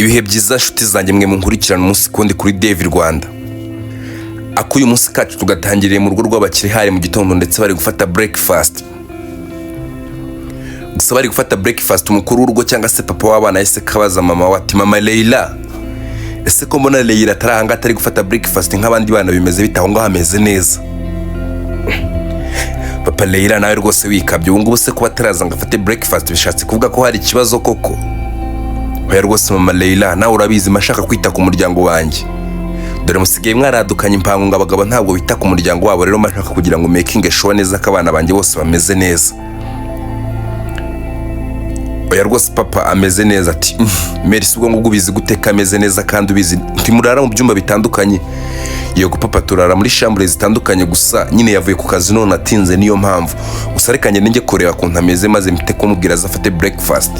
Ibihe byiza, nshuti zanjye mwe munkurikirana umunsi kundi kuri Dave Rwanda. Akuyu munsi kacu tugatangiriye mu rugo rw'abakire, hari mu gitondo ndetse bari gufata breakfast. Gusa bari gufata breakfast, umukuru w'urugo cyangwa se papa w'abana yahise kabaza mama we ati: "Mama Leila, ese ko mbona Leila atari ahangaha, atari gufata breakfast nk'abandi bana, bimeze bite? Aho ngaho ameze neza?" Papa Leila nawe rwose wikabye, ubu ngubu se kuba ataraza ngo afate breakfast bishatse kuvuga ko hari ikibazo koko? Oya rwose mama Leila, nawe urabizi mba nshaka kwita ku muryango wanjye. Dore musigaye mwaradukanye impango ngo abagabo ntabwo bita ku muryango wabo. Rero mba nshaka kugira ngo making sure neza ko abana banjye bose bameze neza. Oya rwose papa, ameze neza. Ati: "Meri, si ubwo ngubwo ubizi gute ko ameze neza kandi ubizi ntimurara mu byumba bitandukanye?" "Yego papa, turara muri chambre zitandukanye, gusa nyine yavuye ku kazi none atinze, niyo mpamvu. Gusa reka ngende njye kureba ukuntu ameze, maze mpite kumubwira aze afate breakfast."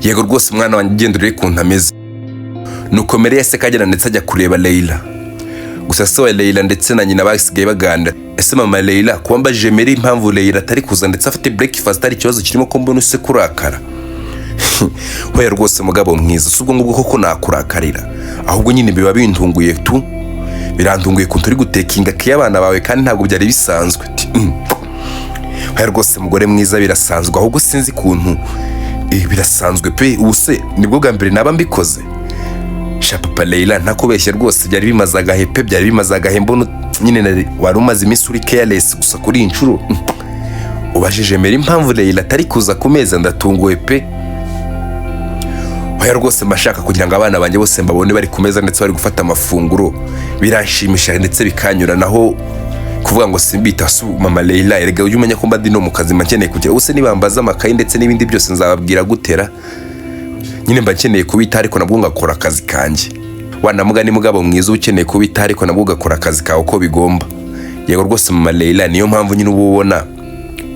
"Yego rwose mwana wanjye, ugenda urebe ukuntu ameze." Nuko Meri yahise kagera ndetse ajya kureba Leila. Gusa se wa Leila ndetse na nyina basigaye baganira. Ese mama Leila, kuba mbajije Meri impamvu Leila atari kuza ndetse afite breakfast, ari ikibazo kirimo ko mbona use kurakara? "Hoya rwose mugabo mwiza, si ubwo ngubwo koko nakurakarira, ahubwo nyine biba bintunguye tu, birantunguye ukuntu uri gutakinga care abana bawe kandi ntabwo byari bisanzwe." Ati: Hoya rwose mugore mwiza, birasanzwe, ahubwo sinzi ukuntu birasanzwe pe. Ubu se nibwo bwa mbere naba mbikoze?" "Sha papa Leila, ntakubeshye rwose byari bimaze agahe pe, byari bimaze agahe mbona nyine wari umaze iminsi uri careless. Gusa kuri iyi nshuro ubajije Meri impamvu Leila atari kuza ku meza, ndatunguwe pe. Oya rwose, mba nshaka kugira ngo abana banjye bose mbabone bari ku meza ndetse bari gufata amafunguro, biranshimisha ndetse bikanyura. Naho kuvuga ngo simbita su, mama Leila, erega ujye umenya ko mba ndi no mu kazi, mba nkeneye kugira ubuse nibambaza amakayi ndetse n'ibindi byose nzababwira gutera? Nyine mba nkeneye kubita ariko nabwo ngakora akazi kanjye. Wanamuga ni mugabo mwiza, uba ukeneye kubita ariko nabwo ugakora akazi kawe uko bigomba." "Yego rwose mama Leila, niyo mpamvu nyine uba ubona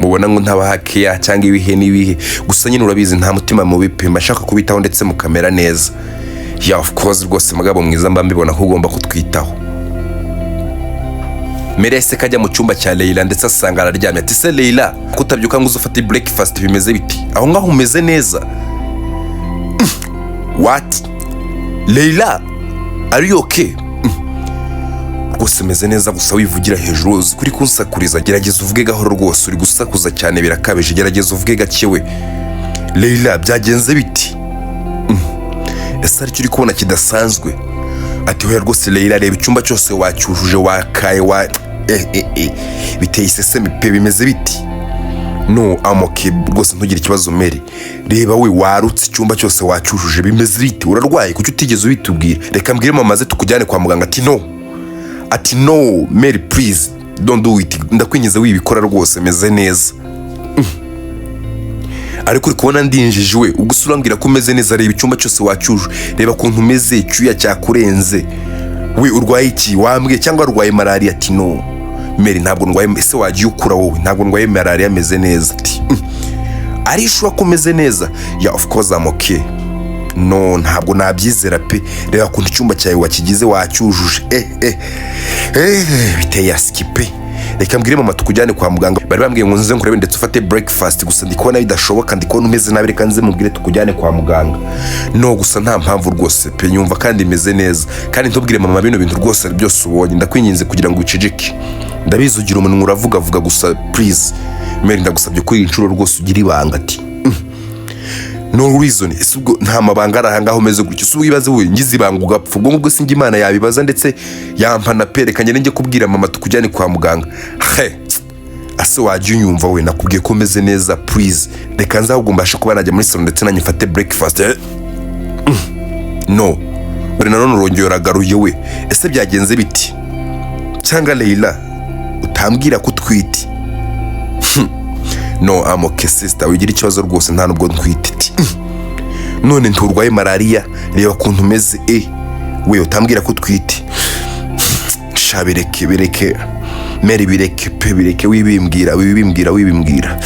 mubona ngo ntabaha keya cyangwa ibihe n'ibihe. Gusa nyine urabizi, nta mutima mubi pe, mba nshaka kubitaho ndetse mukamera neza." "Yeah, of course rwose mugabo mwiza, mba mbibona ko ugomba kutwitaho." Meri yahise kajya mu cyumba cya Leila ndetse asanga araryamye. Ati: "Se Leila, kutabyuka ngo uze ufate breakfast bimeze biti? Aho ngaho umeze neza?" "What, Leila, are you okay?" "Rwose meze neza, gusa wivugira hejuru, uzi ko uri kunsakuriza. Gerageza uvuge gahoro rwose, uri gusakuza cyane birakabije. Gerageza uvuge gake we. Leila, byagenze biti? Ese aricyo uri kubona kidasanzwe?" Ati: "Hoya rwose Leila, reba icyumba cyose wacyujuje, wakaye wa biteye isesemi pe, bimeze biti?" "No, I'm okay rwose, ntugire ikibazo Meri. Reba we, warutse, icyumba cyose wacyujuje, bimeze biti? Urarwaye? Kuki utigeze ubitubwira? Reka mbwire mama maze tukujyane kwa muganga." Ati: "No." Ati: "No Mary, please don't do it, ndakwinginze wibikora rwose, meze neza." "Ariko uri kubona ndinjije we? Ubwo se urambwira ko umeze neza? Reba icyumba cyose wacyuje, reba ukuntu umeze, icyuya cyakurenze we. Urwaye iki? Wambwiye cyangwa urwaye malariya?" Ati: "No Mary, ntabwo ndwaye. Ese wagiye ukura wowe? Ntabwo ndwaye malariya, ameze neza." Ati: "Are you sure ko umeze neza?" "Yeah, of course I'm okay." "No, ntabwo nabyizera pe. Reba ukuntu icyumba cyawe wakigize, wacyujuje, biteye asiki pe. Reka mbwire mama tukujyane kwa muganga. Bari bambwiye ngo nze nkurebe ndetse ufate breakfast, gusa ndi kubona bidashoboka, ndi kubona umeze nabi. Reka nze mubwire tukujyane kwa muganga." "No, gusa nta mpamvu rwose pe, nyumva kandi meze neza. Kandi ntubwire mama bino bintu rwose byose ubonye, ndakwinginze kugira ngo wiceceke. Ndabizi ugira umunwa uravuga vuga, gusa please Mary, ndagusabye kuri iyi nshuro rwose ugire ibanga." Ati: "No reason. Ese ubwo nta mabanga ari aha ngaho umeze gutyo? Ese wibaze we ngize ibanga ugapfa, ubwo ngubwo sinjye Imana yabibaza ndetse yampana pe. Reka ngende njye kubwira mama tukujyane kwa muganga." "He, ase wajya unyumva we? Nakubwiye ko umeze neza. Please, reka nze ahubwo mbashe kuba najya muri salon ndetse nanjye mfate breakfast." "No, dore nanone urongeye uragaruye we. Ese byagenze biti? Cyangwa Leila, utambwira ko utwite?" "No, I'm okay sister, wigira ikibazo rwose, nta nubwo ntwite." Ati: "None nturwaye malariya? Reba ukuntu umeze we, utambwira ko utwite." "Sha bireke, bireke Meri, bireke pe, bireke, wibimbwira, wibimbwira, wibimbwira.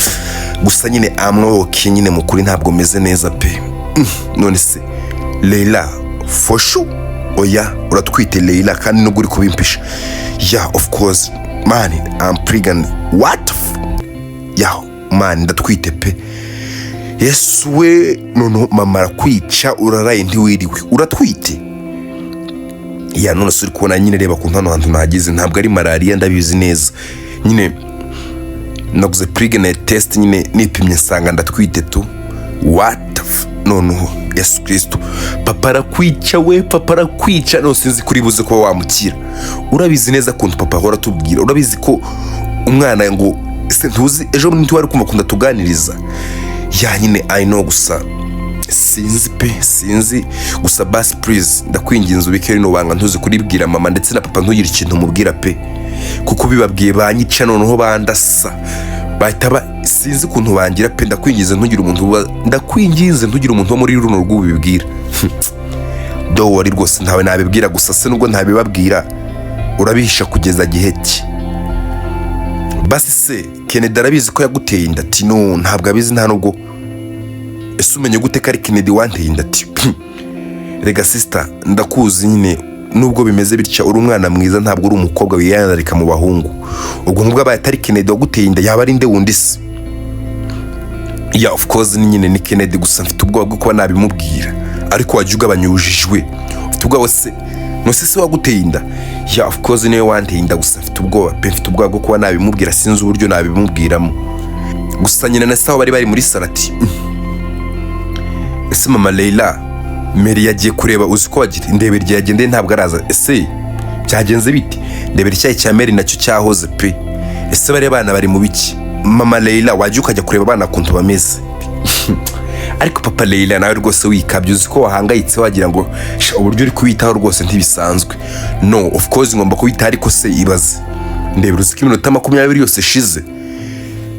Gusa nyine I'm okay nyine, mukuri ntabwo meze neza pe." "None se Leila, for sure? Oya, uratwite Leila, kandi nubwo uri kubimpisha." "Yeah, of course man, I'm pregnant." "What? Yeah man, ndatwite pe." Yesu we, noneho mama arakwica, uraraye ntiwiriwe, uratwite? Yeah, none se uri kubona nyine, reba kuntu hano hantu nahageze, ntabwo ari malariya, ndabizi neza. Nyine naguze pregnant test, nyine nipimye nsanga ndatwite tu. What the noneho Yesu Kristo, papa arakwica we, papa arakwica. None sinzi kuri buze kuba wamukira. Urabizi neza kuntu papa ahora atubwira, urabizi ko umwana ngo ese ntuzi ejo bundi ntiwari kumva akunda tuganiriza? Yeah, nyine I know, gusa sinzi pe, sinzi. Gusa basi please, ndakwinginze ubike rino banga, ntuzi kuribwira mama ndetse na papa, ntugire ikintu umubwira pe, kuko bibabwiye banyica, noneho bandasa bahita ba sinzi ukuntu bangira pe. Ndakwinginze ntugire umuntu ndakwinginze ntugire umuntu wo muri runo rugo ubibwira. Don't worry rwose, ntawe nabibwira. Gusa se nubwo ntabibabwira, urabihisha kugeza gihe ki? Basi se Kennedy arabizi ko yaguteye inda? Ati: "No, ntabwo abizi nta nubwo." Ese umenye gute ko ari Kennedy wanteye inda? Ati: "Rega sister, ndakuzi nyine, nubwo bimeze bitya uri umwana mwiza, ntabwo uri umukobwa wiyandarika mu bahungu. Ubwo nubwo abaye atari Kennedy waguteye inda, yaba ari nde wundi se?" Yeah, of course ni nyine ni Kennedy, gusa mfite ubwoba bwo kuba nabimubwira. Ariko wajya ugabanya ubujiji, ufite ubwoba se? Nose se waguteye inda? Yeah, of course niwe wanteye inda, gusa mfite ubwoba pe, mfite ubwoba bwo kuba nabimubwira, sinzi uburyo nabimubwiramo. Gusa nyina na sawa bari muri salo. Ati: "Ese mama Leila, Mary yagiye kureba, uzi ko wagira ndebera igihe yagendeye ntabwo araza. Ese byagenze bite? Ndebera icyayi cya Mary nacyo cyahoze pe. Ese bariya bana bari mu biki? Mama Leila, wajya ukajya kureba abana ukuntu bameze?" Ariko papa Leila nawe rwose wikabye, uzi ko wahangayitse wagira ngo sha, uburyo uri kubitaho rwose ntibisanzwe. No, of course ngomba kubitaho, ariko se ibaze, ndebera, uzi ko iminota 20 yose ishize?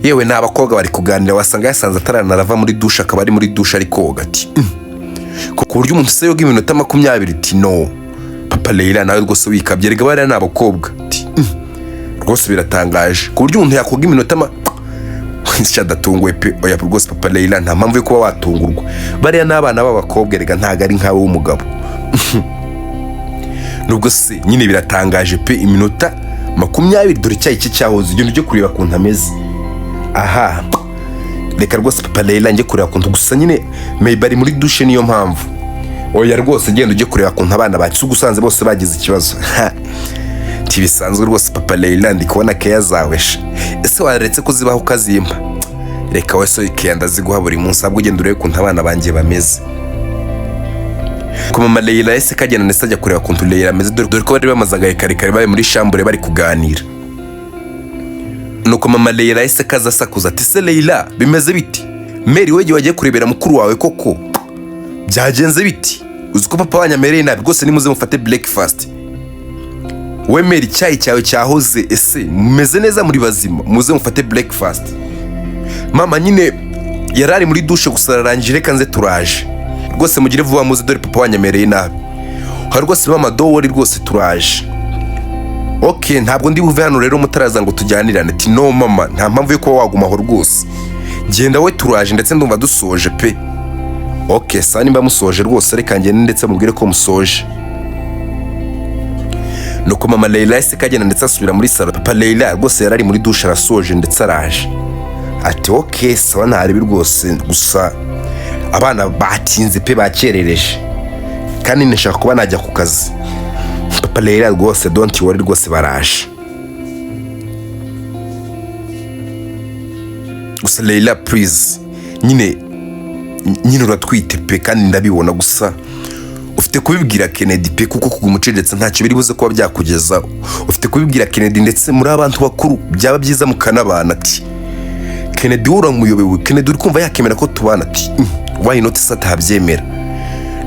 Yewe, ni abakobwa bari kuganira, wasanga yasanze ataranarava muri dushe, akaba ari muri dushe ari koga. Ati: Ku buryo umuntu se yoga iminota 20?" Ati: "No, papa Leila nawe rwose wikabye, rega bariya ni abakobwa." Ati: Rwose biratangaje ku buryo umuntu yakoga iminota ma adatunguwe pe. Oya rwose papa Leila, nta mpamvu yo kuba watungurwa, bariya ni abana b'abakobwa rega, ntabwo ari nkawe w'umugabo. Nubwo se nyine biratangaje pe, iminota 20, dore icyayi cye cyahoze, ugenda ujye kureba ukuntu ameze. Aha reka rwose papa Leila njye kureba ukuntu, gusa nyine maybe ari muri dushe niyo mpamvu. Oya rwose, genda ujye kureba ukuntu abana bacu usanze bose bagize ikibazo. Ntibisanzwe rwose papa Leila, ndi kubona keya zawe sha. Ese waretse kuzibaho ukazimpa? Reka we, keya ndaziguha buri munsi, ahubwo ugenda urebe ukuntu abana banjye bameze. Ku mama Leila yahise kagenda ndetse ajya kureba ukuntu Leila ameze, dore ko bari bamaze agahe karekare bari muri chambre bari kuganira. Nuko mama Leila yahise kaza asakuza ati: "Se Leila, bimeze biti? Mary we, wagiye kurebera mukuru wawe koko byagenze biti? Uzi ko papa wanyu amereye nabi rwose? Nimuze mufate breakfast. We Mary, icyayi cyawe cyahoze. Ese mumeze neza, muri bazima? Muze mufate breakfast." "Mama, nyine yari ari muri dushe gusa ararangije, reka nze turaje rwose. Mugire vuba muze, dore papa wanyu amereye nabi." "Hari rwose mama, don't worry rwose, turaje." "Ok, ntabwo ndi buve hano rero mutaraza ngo tujyanirane." Ati: "No mama, nta mpamvu yo kuba waguma aho rwose, genda we, turaje, ndetse ndumva dusoje pe." "Ok sawa, nimba musoje rwose reka ngende ndetse mubwire ko musoje." Nuko mama Leila yahise kagenda ndetse asubira muri salo. Papa Leila rwose yari ari muri dushe, arasoje ndetse araje. Ati: "Ok sawa, ntaribi rwose, gusa abana batinze pe, bakerereje, kandi nashaka kuba najya ku kazi." "Papa Leila rwose, don't worry rwose, baraje. Gusa Leila please, nyine uratwite pe, kandi ndabibona, gusa ufite kubibwira Kennedy pe, kuko kuguma ucecetse ntacyo biri buze kuba byakugezaho. Ufite kubibwira Kennedy, ndetse muri abantu bakuru byaba byiza mukanabana." Ati: "Kennedy wowe uramuyobewe? Kennedy uri kumva yakemera ko tubana?" Ati: "Why not se atabyemera?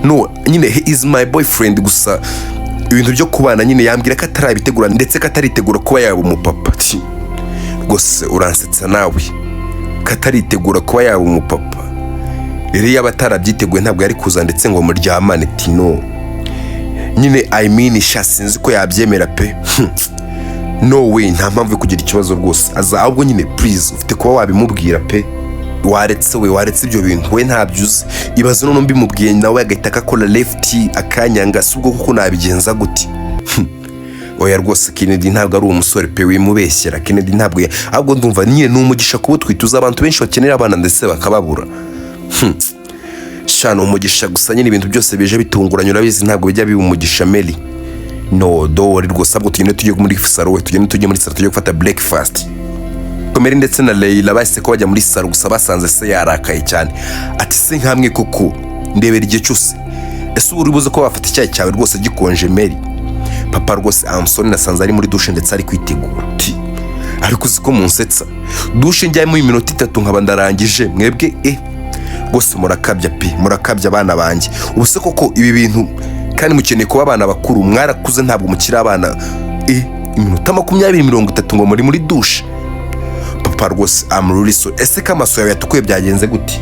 No nyine he is my boyfriend, gusa ibintu byo kubana nyine yambwira ko atarabitegura, ndetse ko ataritegura kuba yaba umupapa." Ati: "Rwose uransetsa nawe, ko ataritegura kuba yaba umupapa? Rero iyo aba atarabyiteguye ntabwo yari kuza ndetse ngo muryamane." Ati: "No nyine, I mean sha, sinzi ko yabyemera pe." "No way, nta mpamvu yo kugira ikibazo rwose aza, ahubwo nyine please ufite kuba wabimubwira pe. Waretse we, waretse ibyo bintu we, ntabyo uzi. Ibaze none mbimubwiye nawe agahita akakora left akanyanga, si ubwo kuko nabigenza gute? Oya rwose, Kennedy ntabwo ari umusore pe, wimubeshyera. Kennedy ntabwo ahubwo ndumva nyine ni umugisha kuba utwite, uzi abantu benshi bakenera abana ndetse bakababura." Shana umugisha gusa nyine, ibintu byose bije bitunguranye, urabizi ntabwo bijya biba umugisha. Mary, no, don't worry rwose, ahubwo tugende tujye muri salo we, tugende tujye muri salo tujye gufata breakfast. Mary ndetse na Leila bahise ko bajya muri salo, gusa basanze se yarakaye cyane. Ati: "Se nkamwe koko, ndebera igihe cyose, ese ubu uri buze ko wafata icyayi cyawe rwose gikonje?" Mary: "Papa rwose, I'm sorry, nasanze ari muri douche ndetse ari kwitegura." Ati: "Ariko uzi ko munsetsa, douche njyamo iminota 3 nkaba ndarangije, mwebwe rwose murakabya pe, murakabya abana banjye. Ubu se koko ibi bintu, kandi mukeneye kuba abana bakuru, mwarakuze ntabwo mukiri abana. Iminota 20, 30 ngo muri douche. Papa rwose, I'm really sorry. Ese ko amaso yawe yatukuye, byagenze gute?"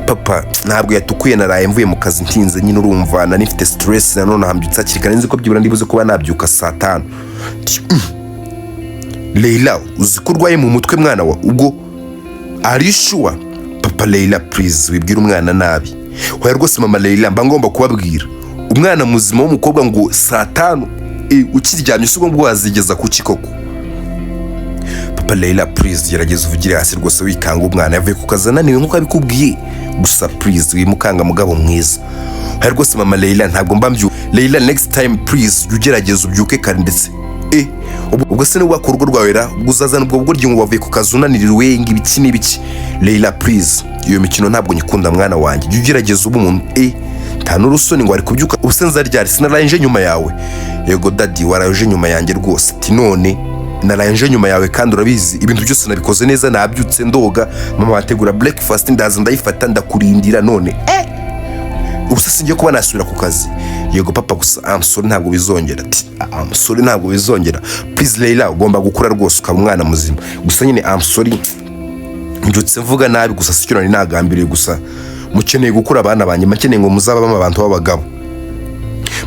"Papa, ntabwo yatukuye, naraye mvuye mu kazi ntinze nyine, urumva nari mfite stress, nanone hambyutse hakiri kare, nzi ko byibura ndibuze kuba nabyuka saa 5." Ati: Leila, uzi ko urwaye mu mutwe mwana wa? Ubwo are you sure?" "Papa Leila, please, wibwira umwana nabi." "Oya rwose mama Leila, mba ngomba kubabwira, umwana muzima w'umukobwa ngo saa 5 ukiryamye, si ubwo wazigeza kuki koko?" "Papa Leila, please, gerageza uvugire hasi rwose, wikanga umwana, yavuye ku kazi ananiwe nk'uko abikubwiye. Gusa please wimukanga, mugabo mwiza." "Oya rwose mama Leila, ntabwo mba mbyuka." "Leila, next time please jya ugerageza ubyuke kare ndetse ubwo se niba urugo rwawe ra, ubwo uzazana ubwo bugoryi ngo wavuye ku kazi unaniriwe, ngo ibiki n'ibiki? Leila, please, iyo mikino ntabwo nyikunda mwana wanjye, jya ugerageza ube umuntu. Nta n'urusoni ngo ari kubyuka. Ubuse nzaryari? Sinaraye nyuma yawe?" "Yego daddy, waraje nyuma yanjye rwose." Ati: "None naraye nyuma yawe, kandi urabizi ibintu byose nabikoze neza, nabyutse ndoga, mama bategura breakfast, ndaza ndayifata, ndakurindira. None ubuse singiye kuba nasubira ku kazi?" "Yego papa, gusa I'm sorry, ntabwo bizongera." Ati: "I'm sorry, ntabwo bizongera. Please Leila, ugomba gukura rwose ukaba umwana muzima. Gusa nyine I'm sorry, mbyutse mvuga nabi, gusa sicyo nari nagambiriye. Gusa mukeneye gukura abana banjye, mbakeneye ngo muzabamo abantu b'abagabo.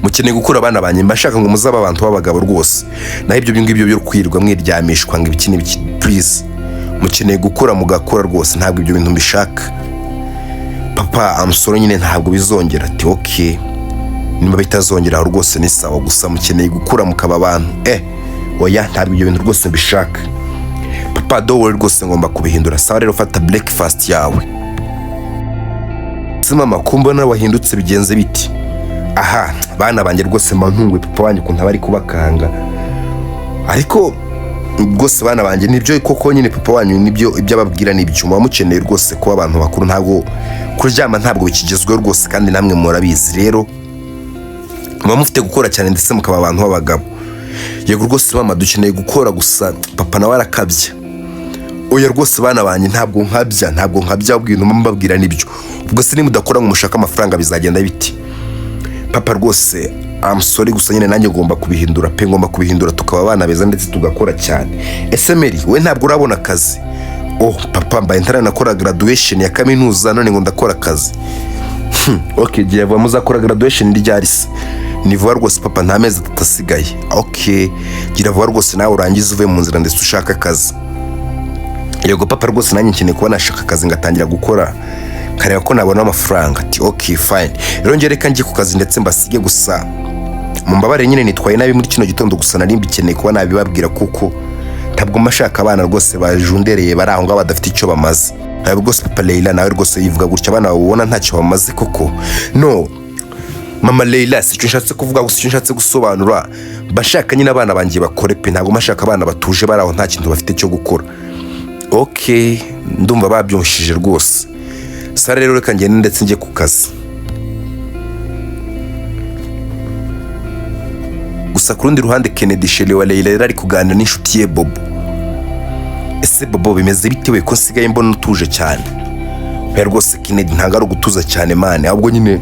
Mukeneye gukura abana banjye, mbashaka ngo muzabe abantu b'abagabo rwose. Naho ibyo ngibyo byo kwirirwa mwiryamishwa ngo ibiki n'ibiki, please, mukeneye gukura mugakura rwose, ntabwo ibyo bintu mbishaka." "Papa, I'm sorry nyine, ntabwo bizongera." Ati: "Okay, niba bitazongera aho rwose ni sawa, gusa mukeneye gukura mukaba abantu." "Oya, ntabwo ibyo bintu rwose mbishaka." "Papa, don't worry rwose, ngomba kubihindura." "Sawa rero, fata breakfast yawe." "Se mama, ko mbona wahindutse, bigenze biti?" "Aha bana banjye rwose, mba ntunguwe papa wanjye ukuntu aba ari kubakanga, ariko rwose bana banjye, nibyo koko nyine papa wanyu nibyo, ibyo ababwira nibyo. Muba mukeneye rwose kuba abantu bakuru, ntabwo kuryama ntabwo bikigezweho rwose, kandi namwe murabizi. Rero muba mufite gukora cyane ndetse mukaba abantu b'abagabo." "Yego rwose mama, dukeneye gukora, gusa papa nawe arakabya." "Oya rwose bana banjye, ntabwo nkabya, ntabwo nkabya, ahubwo ibintu mba mbabwira nibyo. Ubwo se nimudakora ngo mushake amafaranga bizagenda biti?" "Papa rwose, I'm sorry, gusa nyine nanjye ngomba kubihindura pe, ngomba kubihindura tukaba abana beza ndetse tugakora cyane. Ese Mary, we ntabwo urabona akazi?" "Oh papa, mbaye ntaranakora graduation ya kaminuza none ngo ndakora akazi? Okay, gihe vuba. Muzakora graduation ryari se?" "Ni vuba rwose papa, nta mezi 3 asigaye." "Okay, gira vuba rwose nawe urangize uve mu nzira ndetse ushake akazi." "Yego papa, rwose nanjye nkeneye kuba nashaka akazi ngatangira gukora, nkareba ko nabona amafaranga." Ati: "Okay, fine. Rero njye reka njye ku kazi ndetse mbasige, gusa mumbabarire nyine nitwaye nabi muri kino gitondo, gusa nari mbikeneye kuba nabibabwira kuko ntabwo mba nshaka abana rwose bajundereye bari aho ngaho badafite icyo bamaze." "Ntabwo rwose papa Leila, nawe rwose yivuga gutya, abana bawe ubona ntacyo bamaze koko?" "No mama Leila, si icyo nshatse kuvuga, gusa icyo nshatse gusobanura, mba nshaka nyine abana banjye bakore pe, ntabwo mba nshaka abana batuje bari aho nta kintu bafite cyo gukora." "Okay, ndumva babyumvishije rwose. Sara rero, reka ngende ndetse njye ku kazi." Gusa ku rundi ruhande, Kennedy chéri wa Leila yari ari kuganira n'inshuti ye Bobo. "Ese Bobo, bimeze bite we, ko nsigaye mbona utuje cyane?" "Oya rwose Kennedy, ntabwo ari ugutuza cyane man, ahubwo nyine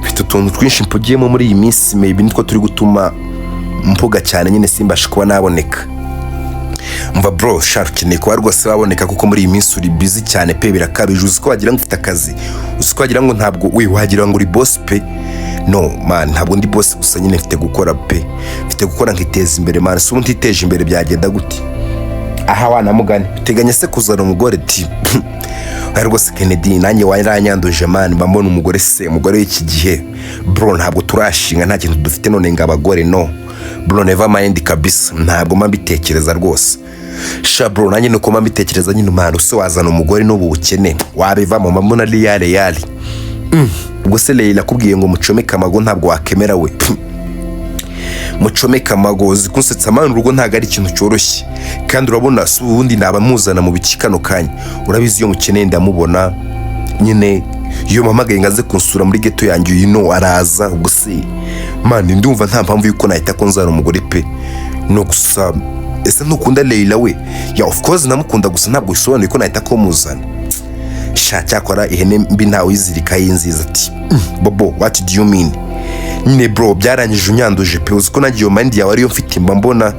mfite utuntu twinshi mpugiyemo muri iyi minsi, maybe nitwo turi gutuma mpuga cyane nyine simbashe kuba naboneka." "Mva bro, shaka ukeneye kuba rwose waboneka kuko muri iyi minsi uri busy cyane pe, birakabije. Uzi ko wagira ngo ufite akazi, uzi ko wagira ngo ntabwo we, wagira ngo uri boss pe." "No man, ntabwo ndi boss, gusa nyine mfite gukora pe, mfite gukora nkiteza imbere man. Si ubu ntiteje imbere byagenda gute?" "Aha wanamugani, uteganya se kuzana umugore?" Ti Oya rwose Kennedy, nanjye waranyanduje man. Mba mbona umugore se, umugore w'iki gihe bro, ntabwo turashinga, nta kintu dufite, none ngo abagore? No bro, never mind kabisa, ntabwo mba mbitekereza rwose. Sha bro, nanjye nuko mba mbitekereza nyine. Umwana use wazana umugore n'ubu bukene wabivamo? Mba mbona ari yale yale. Ubwo se Leila akubwiye ngo mucomeke amago, ntabwo wakemera we? Mucomeke amago, uzi kunsetsa man. Urugo ntabwo ari ikintu cyoroshye, kandi urabona si ubundi naba muzana mu biki kano kanya? Urabizi, iyo mukeneye ndamubona nyine, iyo mpamagaye ngo aze kunsura muri ghetto yanjye, uyu no araza. Ubwo se man, ndumva nta mpamvu yuko nahita ko nzana umugore pe. No gusa ese ntukunda Leila we? Yeah, of course ndamukunda, gusa ntabwo bisobanuye ko nahita ko muzana. Sha, cyakora ihene mbi ntawe uyizirika y'inziza. Ati: "Bobo, what do you mean?" Nyine bro, byarangije unyanduje pe. Uzi ko nanjye iyo mind yawe ariyo mfite? Mba mbona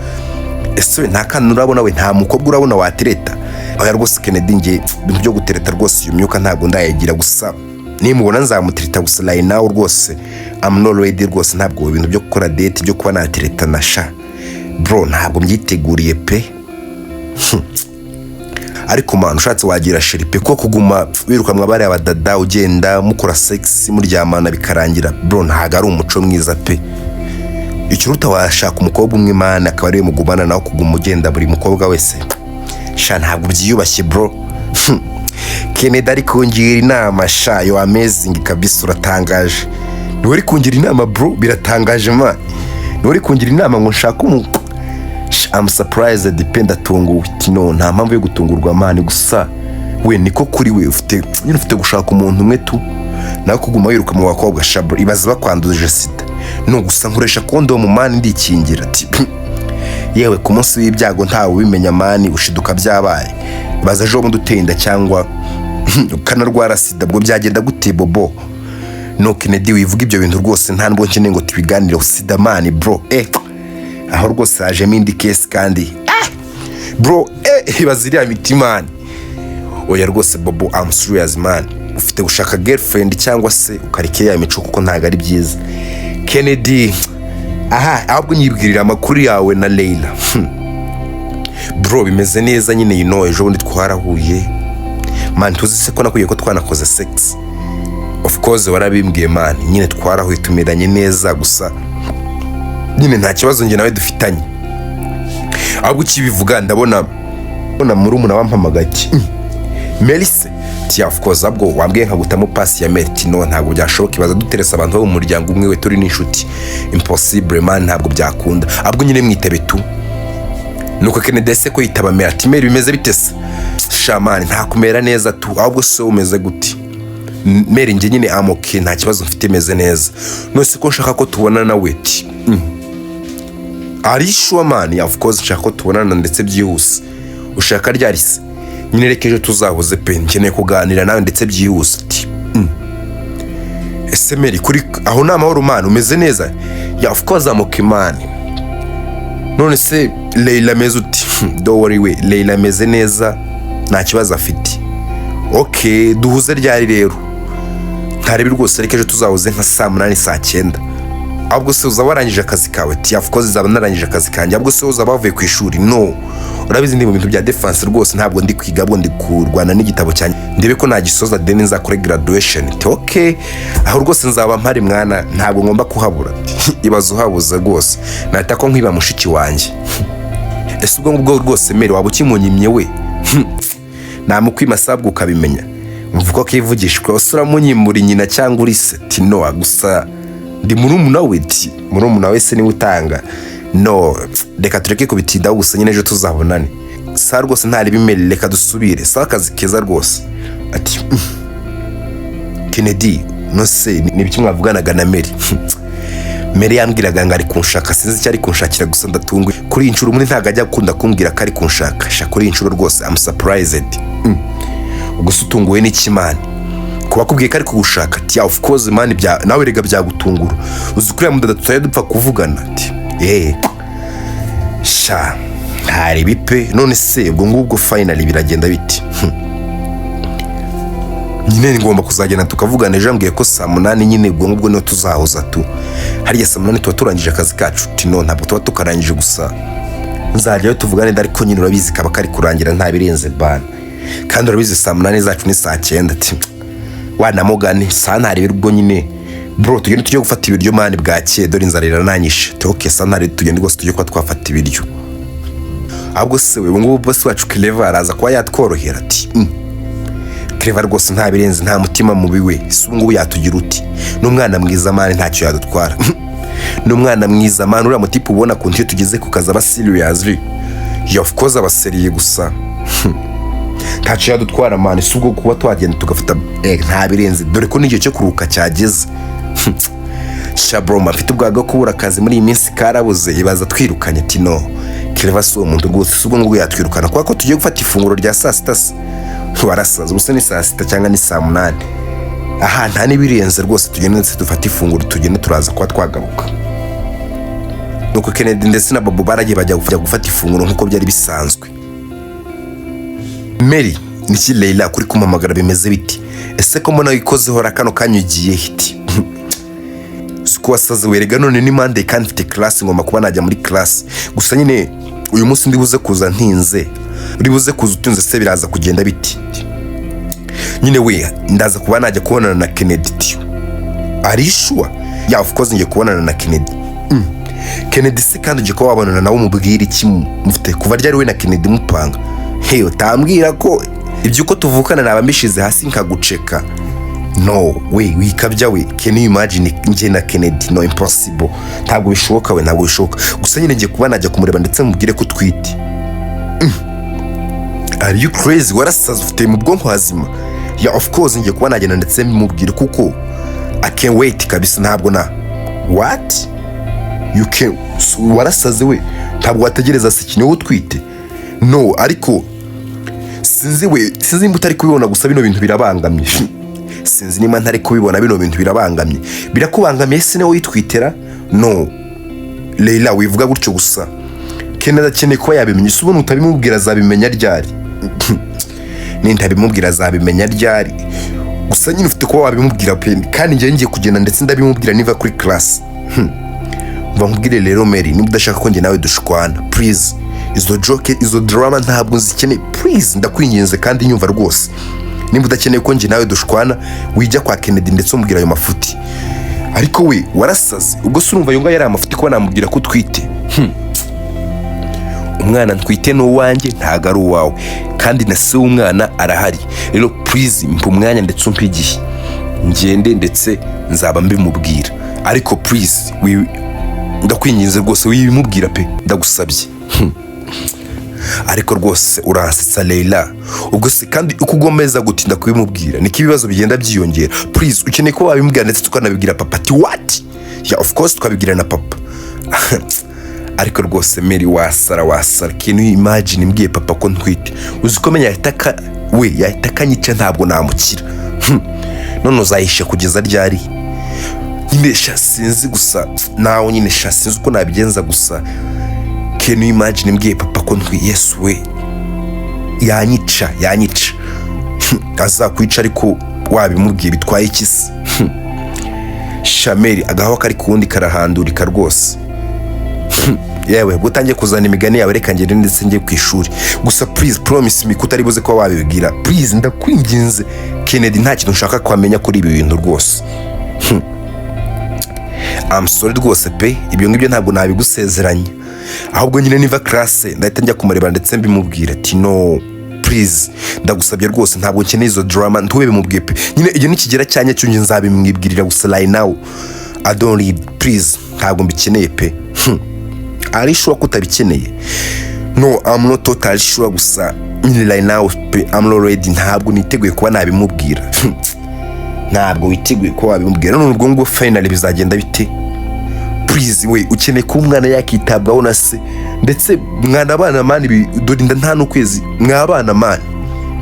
ese we nta kana urabona we, nta mukobwa urabona watereta? Oya rwose Kennedy, njye ibintu byo gutereta rwose iyo myuka ntabwo ndayigira. Gusa nimubona nzamutereta, gusa right now rwose I'm not ready rwose. Ntabwo ibintu byo gukora date, byo kuba natereta na, sha bro, ntabwo myiteguriye pe. Ariko man, ushatse wagira chérie pe, ko kuguma wirukanwa bariya badada, ugenda mukora sex, muryamana bikarangira, bro, ntabwo ari umuco mwiza pe. Ikiruta washaka umukobwa umwe man, akaba ariwe mugumana nawe, kuguma ugenda buri mukobwa wese, sha ntabwo byiyubashye bro. Kennedy ari kungira inama. Sha, you amazing kabisa, uratangaje. Niwe uri kungira inama bro, biratangaje man. Niwe uri kungira inama ngo nshake umu I'm surprised pe, ndatunguwe. Ati: "No, nta mpamvu yo gutungurwa man, gusa we niko kuri we ufite nyine, ufite gushaka umuntu umwe tu, nawe kuguma wiruka mu bakobwa, sha bro, ibaze bakwanduje sida." No gusa nkoresha kondomu man, ndikingira. Ati: "Yewe, ku munsi w'ibyago ntawe ubimenya man, ushiduka byabaye. Ibaze ejo bundi uteye inda cyangwa ukanarwara sida, ubwo byagenda gute Bobo?" No Kennedy, wivuga ibyo bintu rwose, nta nubwo nkeneye ngo tubiganireho. Sida man bro, aho rwose hajemo indi case kandi bro, ibaze iriya miti man. Oya rwose Bobo, I'm serious man, ufite gushaka girlfriend cyangwa se ukareka iriya mico kuko ntabwo ari byiza. Kennedy: "Aha ahubwo nyibwirira amakuru yawe na Leila." Bro, bimeze neza nyine, you know, ejo bundi twarahuye man. Tuzi se ko nakwiye ko twanakoze sex? Of course warabimbwiye man. Nyine twarahuye, tumeranye neza, gusa nyine nta kibazo njye nawe dufitanye. Ahubwo ukibivuga ndabona mbona murumuna wampamagaye. Ati: "Melise?" Ati: "Of course, ahubwo wambwiye nkagutamo pasi ya Meli." Ati: "No, ntabwo byashoboka, ibaza duteresa abantu bo mu muryango umwe we, turi n'inshuti. Impossible man, ntabwo byakunda. Ahubwo nyine mwitabe tu." Nuko Kennedy ese ko yitaba Meli. Ati: "Meli, bimeze bite se?" "Sha man, nta kumera neza tu. Ahubwo se umeze gute?" "Meli, njye nyine I'm okay, nta kibazo mfite, meze neza." "None ko nshaka ko tubonana nawe?" Ati: "Are you sure man?" "Yeah, of course, nshaka ko tubonana ndetse byihuse." "Ushaka ryari se?" "Nyine reka ejo tuzahuze pe, nkeneye kuganira nawe ndetse byihuse." Ati: "Ese Mary, kuri aho ni amahoro man, umeze neza?" "Yeah, of course I'm okay man. None se Leila ameze uti?" "Don't worry we, Leila ameze neza, nta kibazo afite." "Okay, duhuze ryari rero?" "Ntarebe rwose, ariko ejo tuzahuze nka saa 8, saa 9." "Ahubwo se uzaba warangije akazi kawe?" Ati: "Of course nzaba narangije akazi kanjye. Ahubwo se uzaba wavuye ku ishuri?" "No, urabizi ndi mu bintu bya defense rwose, ntabwo ndi kwiga, ahubwo ndi kurwana n'igitabo cyanjye ndebe ko nagisoza, then nzakore graduation." Ati: "Okay, aho rwose nzaba mpari mwana, ntabwo ngomba kuhabura." Ati: "Ibaze uhabuze rwose, nahita ko nkwiba mushiki wanjye." "Ese ubwo ngubwo rwose Mary waba ukimunyimye we?" "Namukwima sabwo ukabimenya." Mvuga ko kivugishwa ese uramunyimura nyina cyangwa uri se? Ati: "No, gusa ndi murumuna we." Ati: "Murumuna we se niwe utanga? No, reka tureke kubitindaho, gusa nyine ejo tuzabonane." "Sa rwose ntari bimere, reka dusubire sa, akazi keza rwose." Ati: "Kennedy, no se ni ibiki mwavuganaga na Mary?" "Mary yambwiraga ngo ari kunshaka, sinzi icyo ari kunshakira, gusa ndatunguye kuri iyi nshuro. Muri ntabwo ajya akunda kumbwira ko ari kunshaka. Sha, kuri iyi nshuro rwose I'm surprised." "Gusa utunguwe n'iki man, kuba akubwiye ko ari kugushaka?" Ati: "Of course man, bya nawe rega byagutungura. Uzi kuriya mudada tutajya dupfa kuvugana?" Ati: "Yeee, sha ntari pe. None se ubwo ngubwo finally biragenda biti?" "Nyine ngomba kuzagenda tukavugana ejo, ambwiye ko saa 8 nyine, ubwo ngubwo niho tuzahuza tu." "Harya saa 8 tuba turangije akazi kacu?" Ati: "No, ntabwo tuba tukarangije, gusa nzajyayo tuvugane, ariko nyine urabizi kaba kari kurangira, nta birenze bana." Kandi urabizi saa 8 zacu ni saa 9. Ati wanamugani saa ntarebe ubwo nyine bro, tugende tujye gufata ibiryo man, bwakeye dore inzara irananyishe. Ati okay, saa ntare tugende rwose tujye kuba twafata ibiryo. Ahubwo se we, ubu ngubu boss wacu Clever araza kuba yatworohera? Ati Clever rwose nta birenze, nta mutima mubi we. Si ubu ngubu yatugira uti? Ni umwana mwiza man, ntacyo yadutwara, ni umwana mwiza man. Uriya mutipe ubona kuntu iyo tugeze ku kazi aba seriously? Yeah, of course aba serious, gusa ntacyo yadutwara man. Si ubwo kuba twagenda tugafata nta birenze, dore ko n'igihe cyo kuruhuka cyageze. Shabroma mfite ubwaga bwo kubura akazi muri iyi minsi karabuze, ibaza twirukanye. Ati no, Clever si uwo muntu rwose. Si ubwo ngubwo yatwirukana kubera ko tugiye gufata ifunguro rya saa sita? Se warasaze? Ubuse ni saa sita cyangwa ni saa 8? Aha nta n'ibirenze rwose, tugende ndetse dufate ifunguro, tugende turaza kuba twagaruka. Nuko Kennedy ndetse na Bobo baragiye bajya gufata ifunguro nk'uko byari bisanzwe. Mary: niki Leila, kuri kumpamagara bimeze biti? Ese ko mbona wikozeho kano kanya, ugiye hiti? Siko wasaze werega? None ni Monday kandi mfite class, ngomba kuba najya muri class. Gusa nyine uyu munsi ndi buze kuza ntinze. Uri buze kuza utinze se biraza kugenda biti? Nyine we ndaza kuba najya kubonana na Kennedy. Are you sure? Yeah, of course ngiye kubonana na Kennedy. Kennedy se kandi ugiye kuba wabonana nawe umubwira iki? Mufite kuva ryari we na Kennedy mupanga? Hey, utambwira ko ibyo uko tuvukana naba mbishize hasi nkaguceka. No we, wikabya we. Can you imagine njye na Kennedy? No, impossible, ntabwo bishoboka we, ntabwo bishoboka. Gusa nyine ngiye kuba najya kumureba ndetse mubwire ko utwite. Are you crazy? Warasaze? Ufite mu bwonko hazima? Yeah, of course ngiye kuba nagenda ndetse mbimubwire kuko I can't wait kabisa. Ntabwo na what you can, warasaze we? Ntabwo wategereza se iki? Niwowe utwite? No, ariko sinzi we, sinzi nimba utari kubibona, gusa bino bintu birabangamye. Sinzi niba ntari kubibona, bino bintu birabangamye. Birakubangamiye se niwe witwitera? No Leila, wivuga gutyo. Gusa Kennedy akeneye kuba yabimenya. Ese ubona utabimubwira azabimenya ryari? Nintabimubwira azabimenya ryari? Gusa nyine ufite kuba wabimubwira pe, kandi njyewe ngiye kugenda ndetse ndabimubwira niva kuri class. Mva nkubwire rero Mary, niba udashaka ko njye nawe dushwana, please, izo joke, izo drama ntabwo nzikeneye. Please, ndakwinginze kandi nyumva rwose, nimba udakeneye ko njye nawe dushwana, wijya kwa Kennedy ndetse umubwira ayo mafuti. Ariko we warasaze? Ubwo se urumva ayo ngayo yari amafuti kuba namubwira ko utwite? Umwana ntwite ni uwanjye, ntabwo ari uwawe, kandi na se w'umwana arahari. Rero please mpa umwanya ndetse umpe igihe ngende ndetse nzaba mbimubwira, ariko please ndakwinginze rwose, wibimubwira pe, ndagusabye. Ariko rwose uransetsa Leila. Ubwo se kandi uko ugomeza gutinda kubimubwira niko ibibazo bigenda byiyongera. Please, ukeneye ko wabimubwira ndetse tukanabibwira papa. Ati what? Yeah, of course twabibwira na papa. Ariko rwose Mary, wasara, wasara. Can you imagine mbwiye papa ko ntwite? Uzi ko menya yahita we yahita akanyica, ntabwo namukira. None uzahisha kugeza ryari? Nyine sha sinzi, gusa nawe nyine sha sinzi uko nabigenza. Gusa can you imagine mbwiye papa ko ntwi? Yesu we, yanyica, yanyica. Azakwica, ariko wabimubwiye bitwaye iki se? Shameri, agahawa kari ku wundi karahandurika rwose. Yewe, ubwo utangiye kuzana imigani yawe, reka ngende ndetse njye ku ishuri. Gusa please promise me ko utari buze kuba wabibwira. Please, ndakwinginze. Kennedy nta kintu nshaka kwamenya kuri ibi bintu rwose. I'm sorry rwose pe, ibyo ngibyo ntabwo nabigusezeranya. Ahubwo nyine niva class ndahita njya kumureba ndetse mbimubwira. Ati no, please, ndagusabye rwose, ntabwo nkeneye izo drama, ntube bimubwiye pe. Nyine igihe nikigera cyanya cyo njye nzabimwibwirira, gusa right now I don't need, please, ntabwo mbikeneye pe. Are sure ko utabikeneye? No, I'm not totally sure, gusa nyine right now pe, I'm not ready, ntabwo niteguye kuba nabimubwira. Ntabwo witeguye kuba wabimubwira? None ubwo ngubwo finally bizagenda bite? Please we, ukeneye kuba umwana yakitabwaho na se, ndetse mwana abana man, dore inda nta n'ukwezi mwabana man,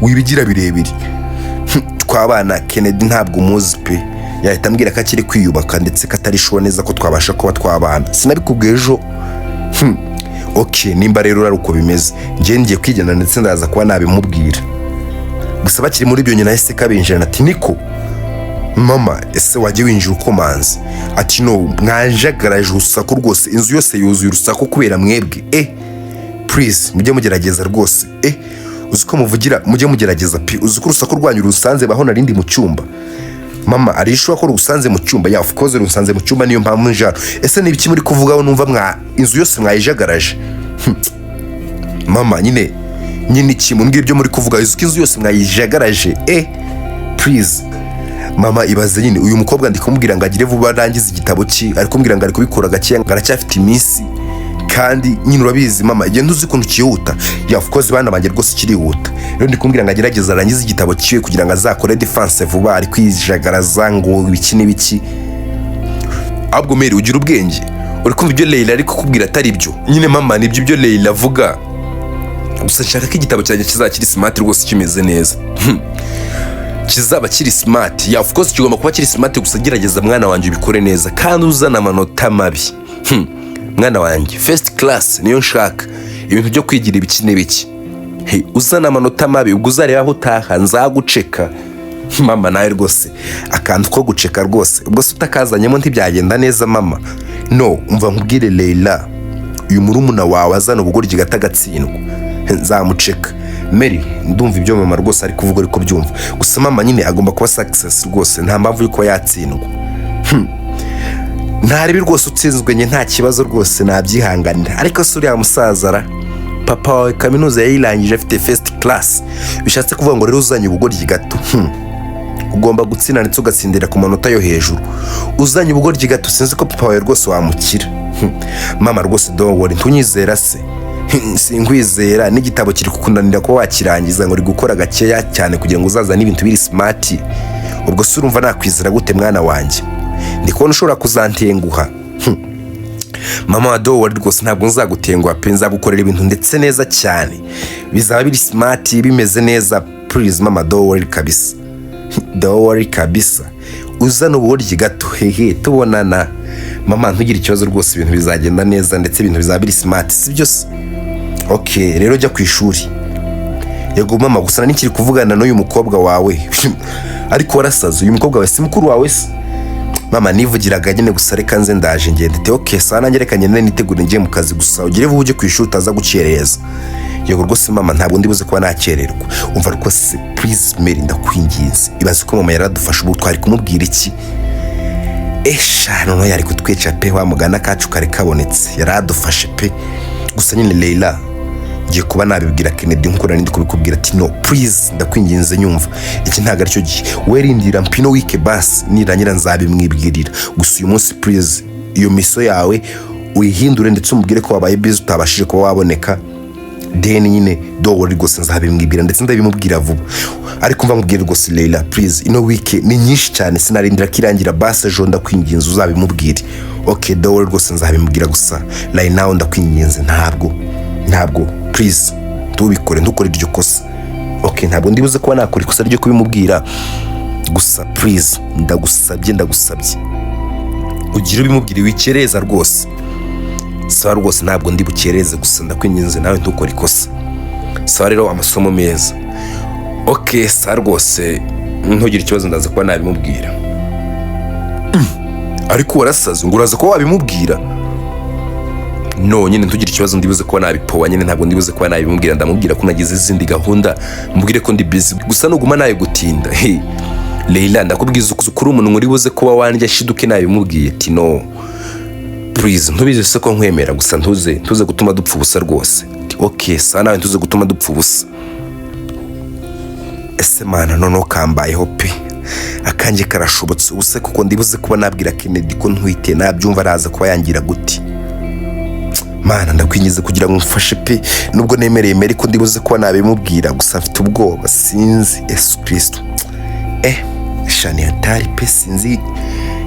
wibigira birebire. Twabana Kennedy ntabwo umuzi pe, yahita ambwira ko akiri kwiyubaka ndetse ko atari sure neza ko twabasha kuba twabana. Sinabikubwiye ejo? Ok, nimba rero ari uko bimeze, njye ngiye kwigenda ndetse ndaza kuba nabimubwira. Gusa bakiri muri ibyo, nyina yahise kabinjirana. Ati niko mama, ese wajya winjira ukomanze? Ati no, mwanjagaraje urusaku rwose, inzu yose yuzuye urusaku kubera mwebwe. Please mujye mugerageza rwose. Uzi ko muvugira, mujye mugerageza pe. Uzi ko urusaku rwanyu rusanze baho narindi mu cyumba? Mama, arishuwa ko rusanze mu cyumba? Yeah, of course rusanze mu cyumba, niyo mpamvu njano. Ese ni ibiki muri kuvugaho numva mwa inzu yose mwayijagaraje? Mama, nyine iki mumbwira ibyo muri kuvuga? Uzi ko inzu yose mwayijagaraje? Please mama, ibaze nyine uyu mukobwa ndi kumubwira ngo agire vuba arangize igitabo cye, ari kumbwira ngo ari kubikora gakeya, ngo aracyafite iminsi, kandi nyine urabizi mama, igenda uzi ukuntu cyihuta. Yeah, of course bana banjye, rwose kirihuta. Rero ndi kumbwira ngo agerageze arangize igitabo cyiwe kugira ngo azakore defense vuba, ari kwijagaraza ngo ibiki n'ibiki. Ahubwo Mary, ugira ubwenge, uri kumva ibyo Leila ari kukubwira atari byo? Nyine mama, nibyo ibyo Leila avuga, gusa nshaka ko igitabo cyanjye kizaba kiri smart rwose, kimeze neza, kizaba kiri smart. Yeah, of course kigomba kuba kiri smart, gusa gerageza mwana wanjye ubikore neza kandi uzana amanota mabi. Mwana wanjye, first class niyo nshaka. Ibintu byo kwigira ibiki n'ibiki. Hey, uzana amanota mabi, ubwo uzareba aho utaha nzaguceka. Mama, nawe rwose akantu ko guceka rwose, ubwo se utakazanyemo ntibyagenda neza mama. No umva nkubwire Leila, uyu murumuna wawe azana ubugoryi gato agatsindwa nzamuceka. Mary, ndumva ibyo mama rwose ari kuvuga ariko byumva gusa mama nyine agomba kuba success rwose, nta mpamvu yuko yatsindwa. Ntarebe rwose, utsinzwe njye nta kibazo rwose nabyihanganira, ariko se uriya musaza ra, papa wawe kaminuza yayirangije afite first class, bishatse kuvuga ngo rero uzanye ubugoryi gato, ugomba gutsinda ndetse ugatsindira ku manota yo hejuru. Uzanye ubugoryi gato sinzi ko papa wawe rwose wamukira. Mama rwose, don't worry. Ntunyizera se? Sinkwizera n'igitabo kiri kukunanira kuba wakirangiza, ngo uri gukora gakeya cyane kugira ngo uzazane ibintu biri smart. Ubwo se urumva nakwizera gute mwana wanjye? Ndi kubona ushobora kuzantenguha. Mama wa, don't worry rwose, ntabwo nzagutenguha pe, nzagukorera ibintu ndetse neza cyane, bizaba biri smart, bimeze neza. Please mama, don't worry kabisa, don't worry kabisa. Uzana ubugoryi gato, hehe tubonana. Mama, ntugire ikibazo rwose, ibintu bizagenda neza ndetse ibintu bizaba biri smart, si byose? Ok, rero jya ku ishuri. Yego mama, gusa nari nkiri kuvugana n'uyu mukobwa wawe. Ariko warasaze, uyu mukobwa wawe si mukuru wawe se? Mama, nivugiraga nyine gusa, reka nze ndaje ngende. Te ok, sawa, nanjye reka ngende nitegure ngiye mu kazi, gusa ugire vuba ujye ku ishuri utaza gukereza. Yego rwose mama, ntabwo ndi buze kuba nakererwa. Umva rwose, please Mary, ndakwinginze, ibaze ko mama yaradufashe, ubu twari kumubwira iki? Esha, noneho yari kutwica pe, wa mugana kacu kari kabonetse, yaradufashe pe. Gusa nyine Leila, ngiye kuba nabibwira Kennedy nkuko nari ndi kubikubwira ati no, please ndakwinginze nyumva, iki ntabwo aricyo gihe, werindira mpino week basi, nirangira nzabimwibwirira. Gusa uyu munsi please, iyo mission yawe uyihindure ndetse umubwire ko wabaye busy utabashije kuba waboneka. Then nyine don't worry rwose, nzabimwibwira ndetse ndabimubwira vuba. Ariko mva mubwire rwose Leila, please, ino week ni nyinshi cyane, sinarindira ko irangira, basi ejo ndakwinginze uzabimubwire. Ok, don't worry rwose, nzabimubwira, gusa right now ndakwinginze, ntabwo please ntubikore, ntukore iryo kosa. Ok, ntabwo ndibuze kuba nakora ikosa ryo kubimubwira, gusa please ndagusabye, ndagusabye ugire ubimubwire, wikereza rwose. Sawa rwose, ntabwo ndi bukereze, gusa ndakwinginze nawe ntukore ikosa. Sawa rero, amasomo meza. Ok, sawa rwose, ntugire ikibazo, ndaza kuba nabimubwira. Ariko warasaze ngo uraza kuba wabimubwira? No nyine ntugire ikibazo, ndibuze kuba nabipowa nyine, ntabwo ndibuze kuba nabimubwira, ndamubwira ko nagize izindi gahunda, mubwire ko ndi busy, gusa nuguma nawe gutinda. Hey Leila, ndakubwiza ukuri, umuntu uri buze kuba wanjye ashiduke nabimubwiye. Ati no please, ntubizi se ko nkwemera? Gusa ntuze gutuma dupfa ubusa rwose. Ati ok, sawa, nawe ntuze gutuma dupfa ubusa. Ese mana, noneho kambayeho pe, akanjye karashobotse. Ubuse kuko ndibuze kuba nabwira Kennedy ko ntwite, nabyumva araza kuba yangira gute? Mana, ndakwingize kugira ngo umfashe pe, nubwo nemereye mere ko ndibuze kuba nabimubwira, gusa mfite ubwoba, sinzi. Yesu Kristo, shani hatari pe, sinzi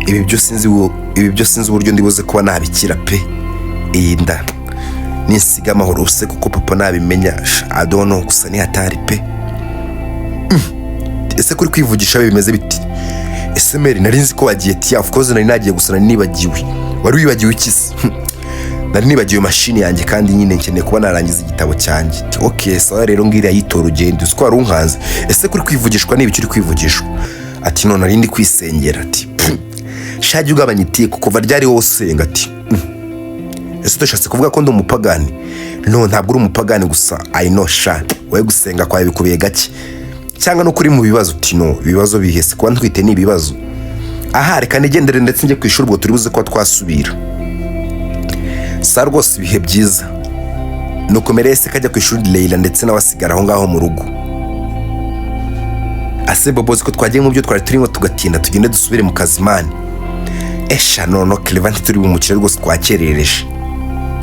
ibi byo, sinzi ibi byo, sinzi uburyo ndibuze kuba nabikira pe. Iyi nda ninsiga amahoro use kuko papa nabimenya, I don't know, gusa ni hatari pe. Ese kuri kwivugisha bimeze biti? Ese Mary, nari nzi ko wagiye. Ati of course nari nagiye, gusa nari nibagiwe. Wari wibagiwe iki se? Nari nibagiwe mashini yanjye, kandi nyine nkeneye kuba narangiza igitabo cyanjye. Ati ok, sawa rero, ngiriya yitora ugende. Uzi ko wari unkanze? Ese kuri kwivugishwa ni ibiki uri kwivugishwa? Ati none nari ndi kwisengera. Ati shajya ugabanya itiku, kuva ryari wowe usenga? Ati Ese udashatse kuvuga ko ndi umupagani? No, ntabwo uri umupagani, gusa I know sha, wowe gusenga kwawe bikubiye gake, cyangwa no kuri mu bibazo. Uti: "No, ibibazo bihese? Kuba ntwite ni ibibazo?" Aha, reka nigendere ndetse njye ku ishuri, ubwo turi buze kuba twasubira sa rwose, ibihe byiza. Nuko Merese kajya ku ishuri, Leila ndetse nawe asigara aho ngaho mu rugo. Ase Bobo, ko twagiye mu byo twari turimo tugatinda, tugende dusubire mu kazi man. Esha noneho Clever ntituri bumukire rwose, twakerereje.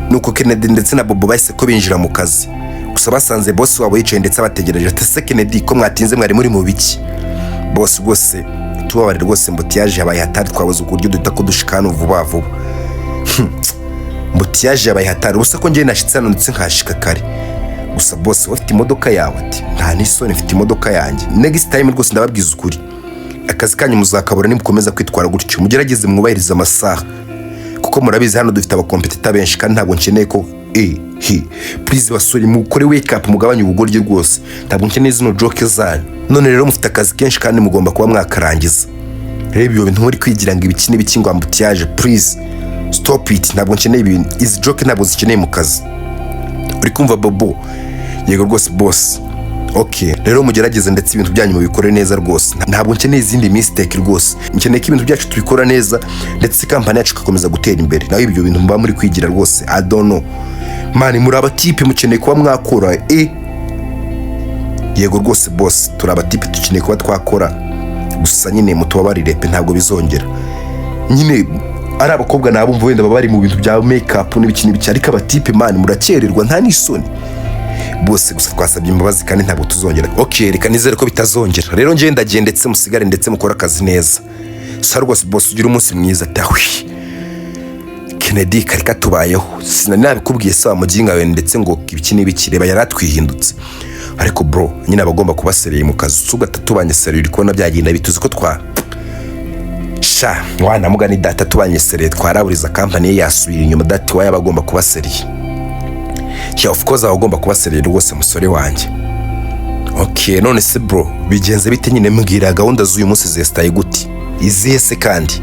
Nuko Kennedy ndetse na Bobo bahise ko binjira mu kazi, gusa basanze boss wabo yicaye ndetse abategereje. Ati: "Ese Kennedy, ko mwatinze, mwari muri mu biki?" "Boss, rwose tubabare rwose, embouteillage yabaye hatari, twabuze uburyo duhita ko dushika hano vuba vuba. Embouteillage yabaye hatari." Ubusa ko njyewe nashyitse hano ndetse nkahashika kare. Gusa boss, ufite imodoka yawe? Ati: "Nta n'isoni, mfite imodoka yanjye." "Next time rwose ndababwiza ukuri, akazi kanyu muzakabura nimukomeza kwitwara gutyo. Mugerageze mwubahirize amasaha, kuko murabizi hano dufite aba competitor benshi, kandi ntabwo nkeneye ko he, please basore, mukore wake up, mugabanye ubugoryi rwose. Ntabwo nkeneye zino joke zanyu. None rero mufite akazi kenshi kandi mugomba kuba mwakarangiza. Rero ibyo bintu muri kwigira ngo ibiki n'ibiki, ngo embouteillage, please stop it. Ntabwo nkeneye ibintu, izi joke ntabwo zikeneye mu kazi. Uri kumva, Bobo?" "Yego rwose boss." "Ok, rero mugerageze ndetse ibintu byanyu mubikore neza rwose. Ntabwo nkeneye izindi mistake rwose. Nkeneye ko ibintu byacu tubikora neza ndetse company yacu igakomeza gutera imbere. Naho ibyo bintu muba muri kwigira rwose, I don't know man. Muri abatipe, mukeneye kuba mwakora." "Yego rwose boss, turi abatipe, dukeneye kuba twakora, gusa nyine mutubabarire pe, ntabwo bizongera." Nyine ari abakobwa nabumva wenda baba bari mu bintu bya make up n'ibiki n'ibiki, ariko abatipe man, murakererwa nta n'isoni. "Bose, gusa twasabye imbabazi kandi ntabwo tuzongera." "Ok, reka nizere ko bitazongera. Rero njyewe ndagiye, ndetse musigare ndetse mukore akazi neza." "Sa rwose boss, ugire umunsi mwiza." Tawi Kennedy kari katubayeho. Sinari nabikubwiye se wa muginga we, ndetse ngo ibiki n'ibiki? Reba yaratwihindutse. Ariko bro, nyine aba agomba kuba sérieux mu kazi. Usu tubanye sérieux, uri kubona byagenda bituzi ko twa sha wanamugani data, tubanye sérieux twaraburiza company ye yasubira inyuma. Dati wayo aba agomba kuba sérieux. Yeah, of course aba agomba kuba sérieux rwose, musore wanjye. Ok, none se bro, bigenze bite nyine? Mbwira gahunda z'uyu munsi zesitaye gute? "Izihe se kandi?"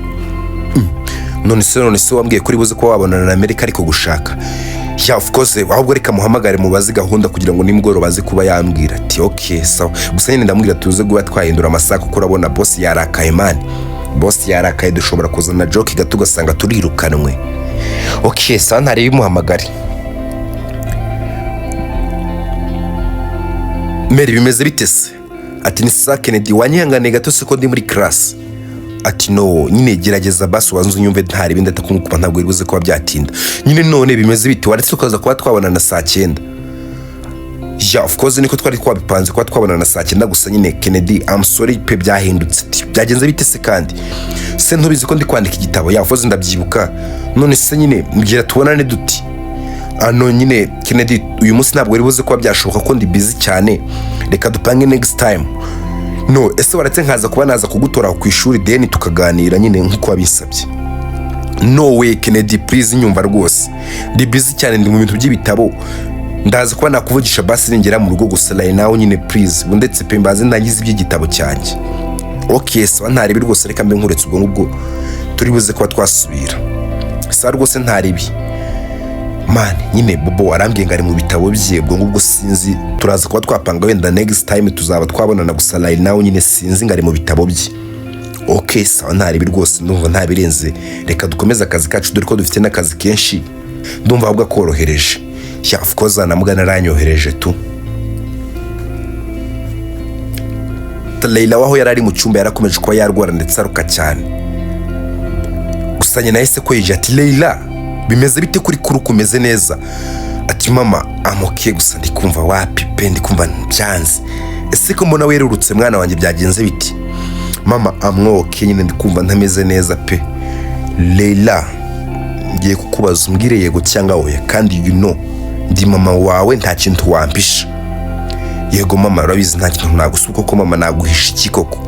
None se wambwiye kuri buze kuba wabonana na Amerika ariko gushaka?" Yeah, of course. Ahubwo reka muhamagare mubaze gahunda kugira ngo nimugoroba aze kuba yambwira. Ati: "Ok, sawa." Gusa nyine ndamubwira tuze guba twahindura amasaha, kuko urabona boss yarakaye man, boss yarakaye, dushobora kuzana joke gato ugasanga turirukanwe. Ok, sawa, ntarebe imuhamagare. Mary, bimeze bite se? Ati: "Ni sa Kennedy, wanyihanganiye gato se ko ndi muri class?" Ati: "No nyine gerageza basi ubanze unyumve, ntari ibindi atakungukuba, ntabwo buze kuba byatinda nyine. None bimeze bite? Waretse tukaza kuba twabonana saa 9?" Yeah, of course niko twari twabipanze kuba twabonana saa 9, gusa nyine Kennedy, I'm sorry pe, byahindutse. Ati: "Byagenze bite se kandi?" "Se ntubizi ko ndi kwandika igitabo?" Yeah, of course ndabyibuka. None se nyine mbwira tubonane duti?" "Ano nyine Kennedy, uyu munsi ntabwo biri buze kuba byashoboka ko ndi busy cyane. Reka dupange next time." "No, ese waretse nkaza kuba naza kugutora ku ishuri, then tukaganira nyine nk'uko wabisabye?" "No way Kennedy, please nyumva rwose, ndi busy cyane, ndi mu bintu by'ibitabo. Ndaza kuba nakuvugisha basi ningera mu rugo, gusa right now nyine please ndetse pe, mbaze ndangize iby'igitabo cyanjye." "Ok, sawa, ntaribi rwose, reka mbe nkuretse, ubwo ngubwo turi buze kuba twasubira." "Sawa rwose, ntaribi man." Nyine Bobo arambwiye ngo ari mu bitabo bye, ubwo ngubwo sinzi, turaza kuba twapanga wenda next time tuzaba twabonana, gusa right now nyine sinzi, ngo ari mu bitabo bye. Ok, sawa, ntaribi rwose, ndumva ntabirenze. Reka dukomeze akazi kacu, dore ko dufite n'akazi kenshi. Ndumva ahubwo akorohereje. Yeah, of course namugana aranyohereje tu. Leila waho yari ari mu cyumba yarakomeje kuba yarwara ndetse aruka cyane. Gusa nyina yahise ko yije. Ati: "Leila, bimeze bite kuri kuri kumeze neza?" Ati: "Mama, I'm okay, gusa ndi kumva wapi pe, ndi kumva byanze." "Ese ko mbona werurutse mwana wanjye, byagenze biti?" "Mama, I'm okay, nyine ndi kumva ntameze neza pe." "Leila, ngiye kukubaza umbwire yego cyangwa oya, kandi you know ndi mama wawe, nta kintu wampisha." "Yego mama, urabizi nta kintu nagusuka koko. Mama, naguhisha iki koko?"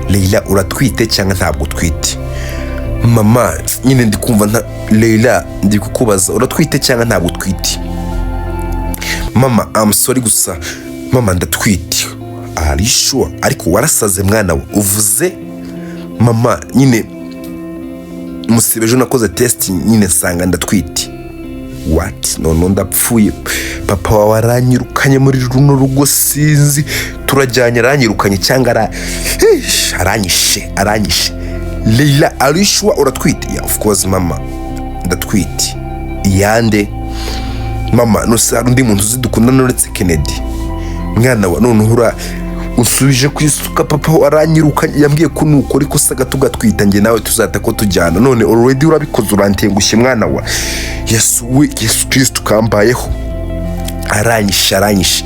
"Leila, uratwite cyangwa ntabwo utwite?" "Mama, nyine ndi kumva nta..." "Leila, ndi kukubaza, uratwite cyangwa ntabwo utwite?" "Mama, I'm sorry, gusa mama ndatwite." "Are you sure? Ariko warasaze mwana we, uvuze?" "Mama, nyine musibe ejo nakoze test nyine nsanga ndatwite." What? None ndapfuye, papa wawe aranyirukanye muri runo rugo. Sinzi turajyanye, aranyirukanye cyangwa aranyishe, aranyishe. Leila, are you sure uratwite? Yeah, of course mama, ndatwite. Iyande mama? Nose hari undi muntu uzi dukundana uretse Kennedy? Mwana wa, noneho ura usubije ku isuka. Papa aranyirukanye, yambwiye ko nukora ikosa gato ugatwita, njye nawe tuzahita ko tujyana. None already urabikoze, urantengushye mwana wa. Yesu we, Yesu Kristo kambayeho, aranyishe, aranyishe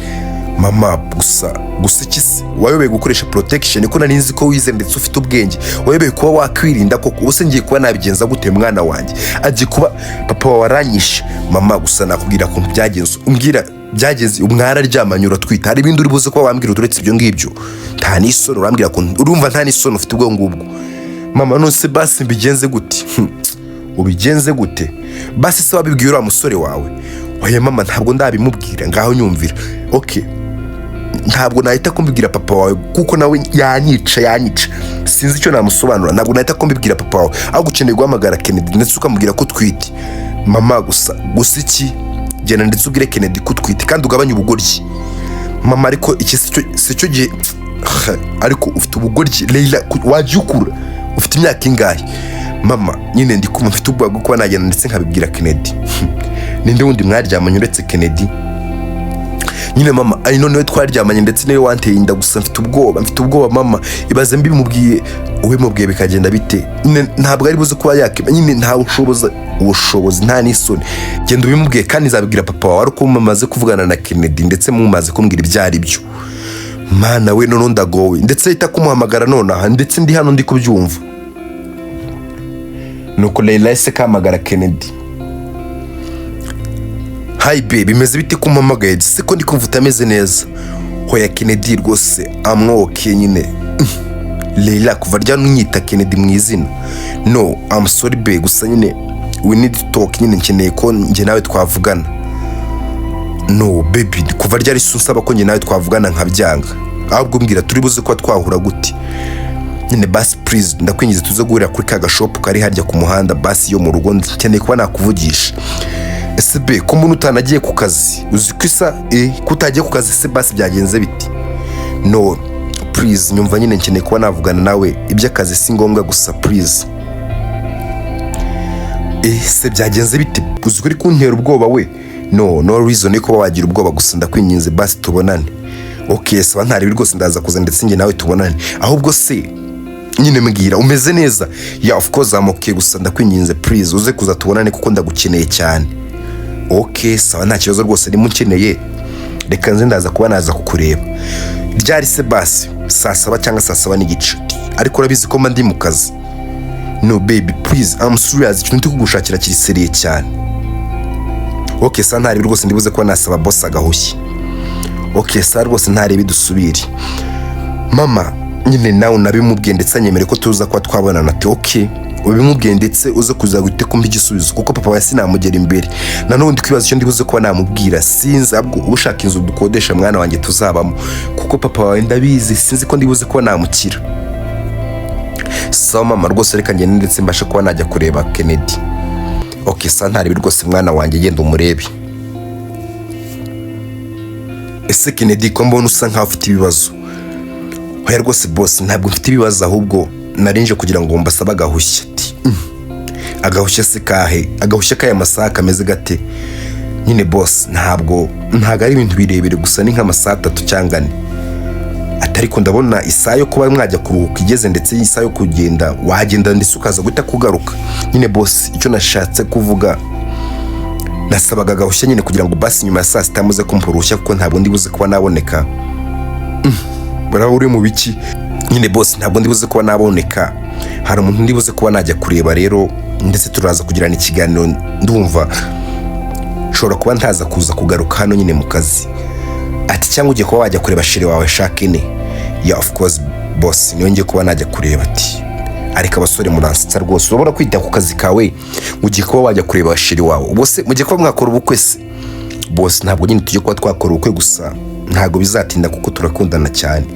mama. Gusa, gusa iki se? Wayobeye gukoresha protection? Ko nari nzi ko wize ndetse ufite ubwenge, wayobeye kuba wakwirinda koko? Ubuse ngiye kuba nabigenza gute mwana wanjye? Agiye kuba papa wawe aranyishe mama. Gusa nakubwira ukuntu byagenze. Umbwira byagenze, mwararyamanye uratwita. Hari ibindi uri buze kuba wambwira uretse ibyo ngibyo? Nta n'isoni, urambwira ukuntu urumva nta n'isoni ufite ubwo ngubwo. Mama, none basi mbigenze gute? Ubigenze gute? Basi se wabibwiye uriya musore wawe? Oya mama, ntabwo ndabimubwira. Ngaho nyumvira. Okay, ntabwo nahita kumbibwira papa wawe kuko nawe yanyica, yanyica, sinzi icyo namusobanura. Ntabwo nahita kumbibwira papa wawe, ahubwo ukeneye guhamagara Kennedy ndetse ukamubwira ko utwite. Mama, gusa, gusa iki? Genda ndetse ubwire Kennedy ko utwite kandi ugabanye ubugoryi. Mama, ariko iki si cyo gihe. Ariko ufite ubugoryi Leila, wajya ukura, ufite imyaka ingahe? Mama, nyine ndi kumva mfite ubwoba bwo kuba nagenda ndetse nkabibwira Kennedy. Ninde wundi mwaryamanye uretse Kennedy? Nyine mama, ari noneho twaryamanye ndetse niwe wanteye inda. Gusa mfite ubwoba, mfite ubwoba mama. Ibaze mbimubwiye, ubimubwiye bikagenda bite? Nyine ntabwo ari buze kuba yakima nyine, nta bushobozi, ubushobozi, nta n'isoni. Genda ubimubwiye kandi nzabibwira papa wawe ariko mumaze kuvugana na Kennedy ndetse mumaze kumbwira ibyo ari byo. Mana we, noneho ndagowe. Ndetse ahita kumuhamagara nonaha, ndetse ndi hano ndi kubyumva. Nuko Leila yahise kahamagara Kennedy. Hi babe, bimeze bite ko umpamagaye? Se ko ndi kumva utameze neza? Hoya Kennedy, rwose I'm okay nyine. Leila, kuva rya unyita Kennedy mu izina? No, I'm sorry babe, gusa nyine we need to talk. Nyine nkeneye ko njye nawe twavugana. No baby, kuva ryari se unsaba ko njye nawe twavugana nkabyanga? Ahubwo mbwira, turi buze kuba twahura gute nyine? Basi please, ndakwingiza, tuze guhurira kuri ka gashopu kari harya ku muhanda, basi yo mu rugo, nkeneye kuba nakuvugisha. Ese be, ko mbona utanagiye ku kazi? Uzi ko isa ko utagiye ku kazi se? Basi byagenze biti? No please, nyumva nyine, nkeneye kuba navugana nawe, iby'akazi si ngombwa, gusa please. Se byagenze bite? Uzi ko uri kuntera ubwoba we? No, no reason yo kuba wagira ubwoba, gusa ndakwinginze, basi tubonane. Okay, sawa, ntaribi rwose, ndaza kuza ndetse njye nawe tubonane. Ahubwo se nyine mbwira, umeze neza? Yeah, of course I'm okay, gusa ndakwinginze please, uze kuza tubonane kuko ndagukeneye cyane. Okay, sawa, nta kibazo rwose, niba unkeneye reka nze, ndaza kuba naza kukureba. Ryari se basi? Saa 7 cyangwa saa 7:30. Ariko urabizi ko mba ndi mu kazi. No baby, please, I'm serious, ikintu ndi kugushakira kiri sérieux cyane. Okay, sawa, ntaribi rwose, ndibuze kuba nasaba boss agahushye. Okay, sawa rwose, ntaribi, dusubire. Mama, nyine nawe unabimubwiye ndetse anyemere ko tuza kuba twabonana. Ati okay, ubimubwiye ndetse uze kuza guhite kumpa igisubizo kuko papa we sinamugera imbere. Nanone ndi kwibaza icyo ndibuze kuba namubwira, sinzi. Ahubwo uba ushaka inzu dukodesha mwana wanjye tuzabamo, kuko papa wawe ndabizi, sinzi ko ndibuze kuba namukira. Sawa mama, rwose reka ngende ndetse mbashe kuba najya kureba Kennedy. Okay, sawa, ntaribi rwose mwana wanjye, genda umurebe. Ese Kennedy, ko mbona usa nkaho ufite ibibazo? Oya rwose boss, ntabwo mfite ibibazo, ahubwo narinje kugira ngo mbasabe agahushya. Ati "Agahushya se kahe? Agahushya k'aya masaha kameze gate?" Nyine boss, ntabwo ari ibintu birebire, gusa ni nk'amasaha 3 cyangwa 4. Ati ariko ndabona isaha yo kuba mwajya kuruhuka igeze, ndetse isaha yo kugenda wagenda ndetse ukaza guhita kugaruka. Nyine boss, icyo nashatse kuvuga, nasabaga agahushya nyine kugira ngo basi nyuma ya saa sita muze kumpa uruhushya kuko ntabwo ndi buze kuba naboneka. Baraba uri mu biki? Nyine boss, ntabwo ndi buze kuba naboneka, hari umuntu ndi buze kuba najya kureba rero, ndetse turaza kugirana ikiganiro, ndumva nshobora kuba ntaza kuza kugaruka hano nyine mu kazi. Ati cyangwa ugiye kuba wajya kureba chéri wawe Shakine? Yeah, of course boss, niyo ngiye kuba najya kureba. Ati ariko abasore muransetsa rwose, urabona kwita ku kazi kawe, ugiye kuba wajya kureba chéri wawe. Ubwo se mugiye kuba mwakora ubukwe se? Boss, ntabwo nyine tugiye kuba twakora ubukwe, gusa ntabwo bizatinda kuko turakundana cyane.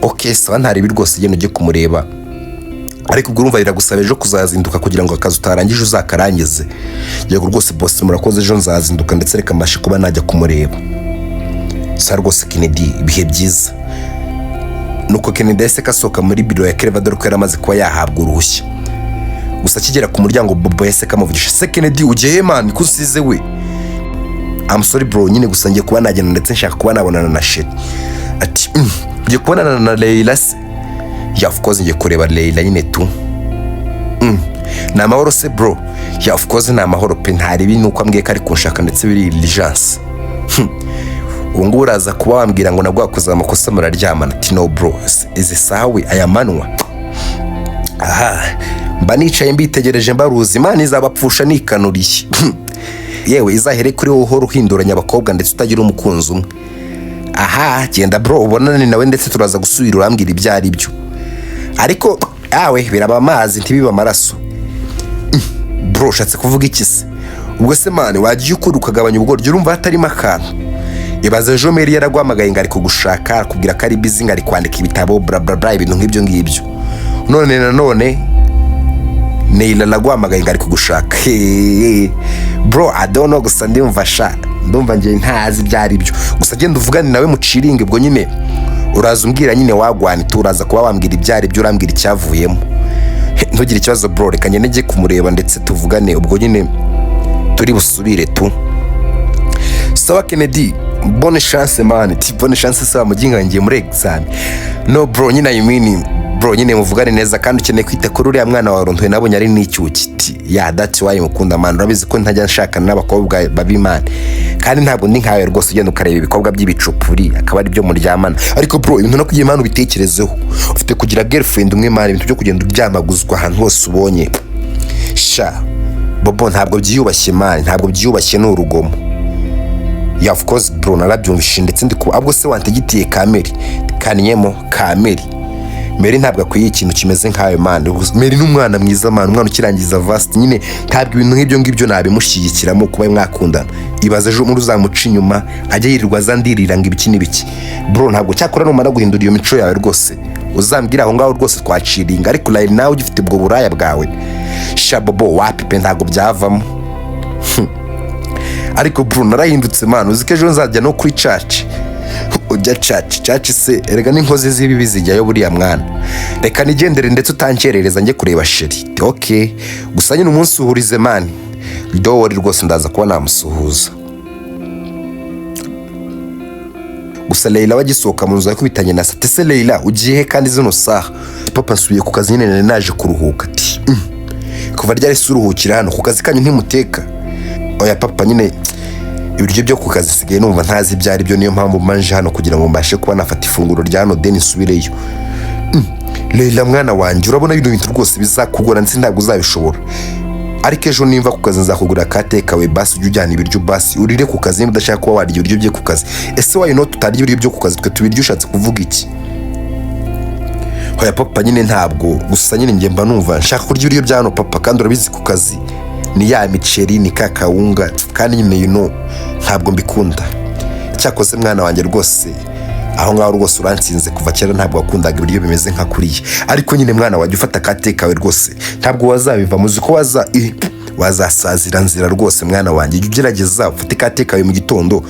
Okay, sawa, ntaribi rwose, genda ujye kumureba. Ariko ubwo urumva biragusaba ejo kuzazinduka kugira ngo akazi utarangije uzakarangize. Yego rwose boss, murakoze, ejo nzazinduka ndetse reka mbashe kuba najya kumureba. Sa rwose Kennedy, ibihe byiza. Nuko Kennedy yahise asohoka muri biro ya Clever, dore ko yari amaze kuba yahabwa uruhushya. Gusa akigera ku muryango, Bobo yahise kamuvugisha: "Se Kennedy, ugiye he man, ko usize we?" "I'm sorry bro, nyine gusa ngiye kuba nagenda ndetse nshaka kuba nabonana na chérie." Ati: "Ngiye kubonana na Leila se?" "Yeah, of course, ngiye kureba Leila nyine tu." "Ni amahoro se bro?" "Yeah, of course, ni amahoro pe, ntaribi, nuko ambwiye ko ari kunshaka ndetse biri urgence." "Ubu ngubu uraza kuba wambwira ngo nabwo wakoze amakosa muraryamana?" Ati: "No bro, izi saha we, aya manwa aha mba nicaye mbitegereje mbaruzi. Imana izabapfusha nikanuriye. Yewe, izahere kuri wowe uhora uhinduranya abakobwa ndetse utagira umukunzi umwe. Aha genda bro, ubonane nawe ndetse turaza gusubira urambwira ibyo ari byo, ariko yawe biraba amazi ntibibe amaraso." "Bro, ushatse kuvuga iki se ubwo se man? Wagiye ukura ukagabanya ubugoryi, urumva hatarimo akantu? Ibaze ejo Mary yaraguhamagaye ngo ari kugushaka, akubwira ko ari busy, ngo ari kwandika ibitabo, bla bla bla, ibintu nk'ibyo ngibyo. None nanone Neila araguhamagaye ngo ari kugushaka. Hehe. Bro, I don't know, gusa ndumva sha, ndumva njye ntazi ibyo ari byo. Gusa genda uvugane nawe muciringe, ubwo nyine uraza umbwira nyine wagwanita, uraza kuba wambwira ibyo ari byo, urambwira icyavuyemo." "Ntugire ikibazo bro, reka ngende njye kumureba ndetse tuvugane, ubwo nyine turi busubire tu." "Sawa Kennedy, bonne chance man." Ti: "Bonne chance sawa muginga, ngiye muri exam." "No bro, nyine I mean bro, nyine muvugane neza, kandi ukeneye kwita kuri uriya mwana wawe runtuye, nabonye ari n'icyuki." Ti: "Yeah, that's why mukunda man, urabizi ko ntajya nshakana n'abakobwa babi man, kandi ntabwo ndi nkawe rwose ugenda ukareba ibikorwa by'ibicupuri akaba ari byo muryamana. Ariko bro, ibintu no kugira, man, ubitekerezeho, ufite kugira girlfriend umwe man. Ibintu byo kugenda uryamaguzwa ahantu hose ubonye sha bobo, ntabwo byiyubashye man, ntabwo byiyubashye, ni urugomo." "Yeah, of course bro, narabyumvise ndetse ndi kuba ahubwo se wantegitiye kameri kanyemo kameri. Mary ntabwo akwiye ikintu kimeze nkayo man. Mary ni umwana mwiza man, umwana ukirangiza varsity nyine, ntabwo ibintu nk'ibyo ngibyo nabimushyigikiramo kuba mwakundana. Ibaze ejo muri uzamuca inyuma, ajya yirirwa aza ndirira ngo ibiki n'ibiki. Bro, ntabwo cyakora numara guhindura iyo mico yawe rwose uzambwira aho ngaho rwose twaciringa, ariko right nawe ugifite ubwo buraya bwawe sha bobo, wapi pe, ntabwo byavamo." "Ariko bro, narahindutse man, uzi ko ejo nzajya no kuri church?" "Ujya church? Church se erega n'inkozi z'ibibi zijyayo buriya mwana. Reka nigendere ndetse utankerereza njye kureba chérie." "Ok, gusa nyine umunsi uhurize man." "Don't worry rwose, ndaza kuba namusuhuza." Gusa Leila wagisohoka mu nzu yakubitanye na Sate. "Se Leila, ugiye he kandi zino saha?" "Papa, nsubiye ku kazi nyine, nari naje kuruhuka." Ati: "Kuva ryari se uruhukira hano ku kazi kanyu? Ntimuteka?" "Oya papa, nyine ibiryo byo ku kazi sigaye numva ntazi ibyo ari byo, niyo mpamvu mbanje hano kugira ngo mbashe kuba nafata ifunguro rya hano, then nsubireyo." "Leila mwana wanjye, urabona bino bintu rwose bizakugora ndetse ntabwo uzabishobora, ariko ejo nimva ku kazi nzakugurira ka takeaway basi, ujye ujyana ibiryo basi urire ku kazi niba udashaka kuba warya ibiryo bye ku kazi." "Ese why not tutarya ibiryo byo ku kazi, twe tubirya? Ushatse kuvuga iki?" "Hoya papa, nyine ntabwo, gusa nyine njye mba numva nshaka kurya ibiryo bya hano papa, kandi urabizi ku kazi ni ya miceri, ni ka kawunga, kandi nyine ntabwo mbikunda." "Cyakoze mwana wanjye rwose, aho ngaho rwose uransinze. Kuva kera ntabwo wakundaga ibiryo bimeze nka kuriya, ariko nyine mwana wajya ufata ka takeaway rwose, ntabwo wazabiva muzi ko waza wazasazira nzira rwose. Mwana wanjye, jya ugerageza ufate ka takeaway mu gitondo,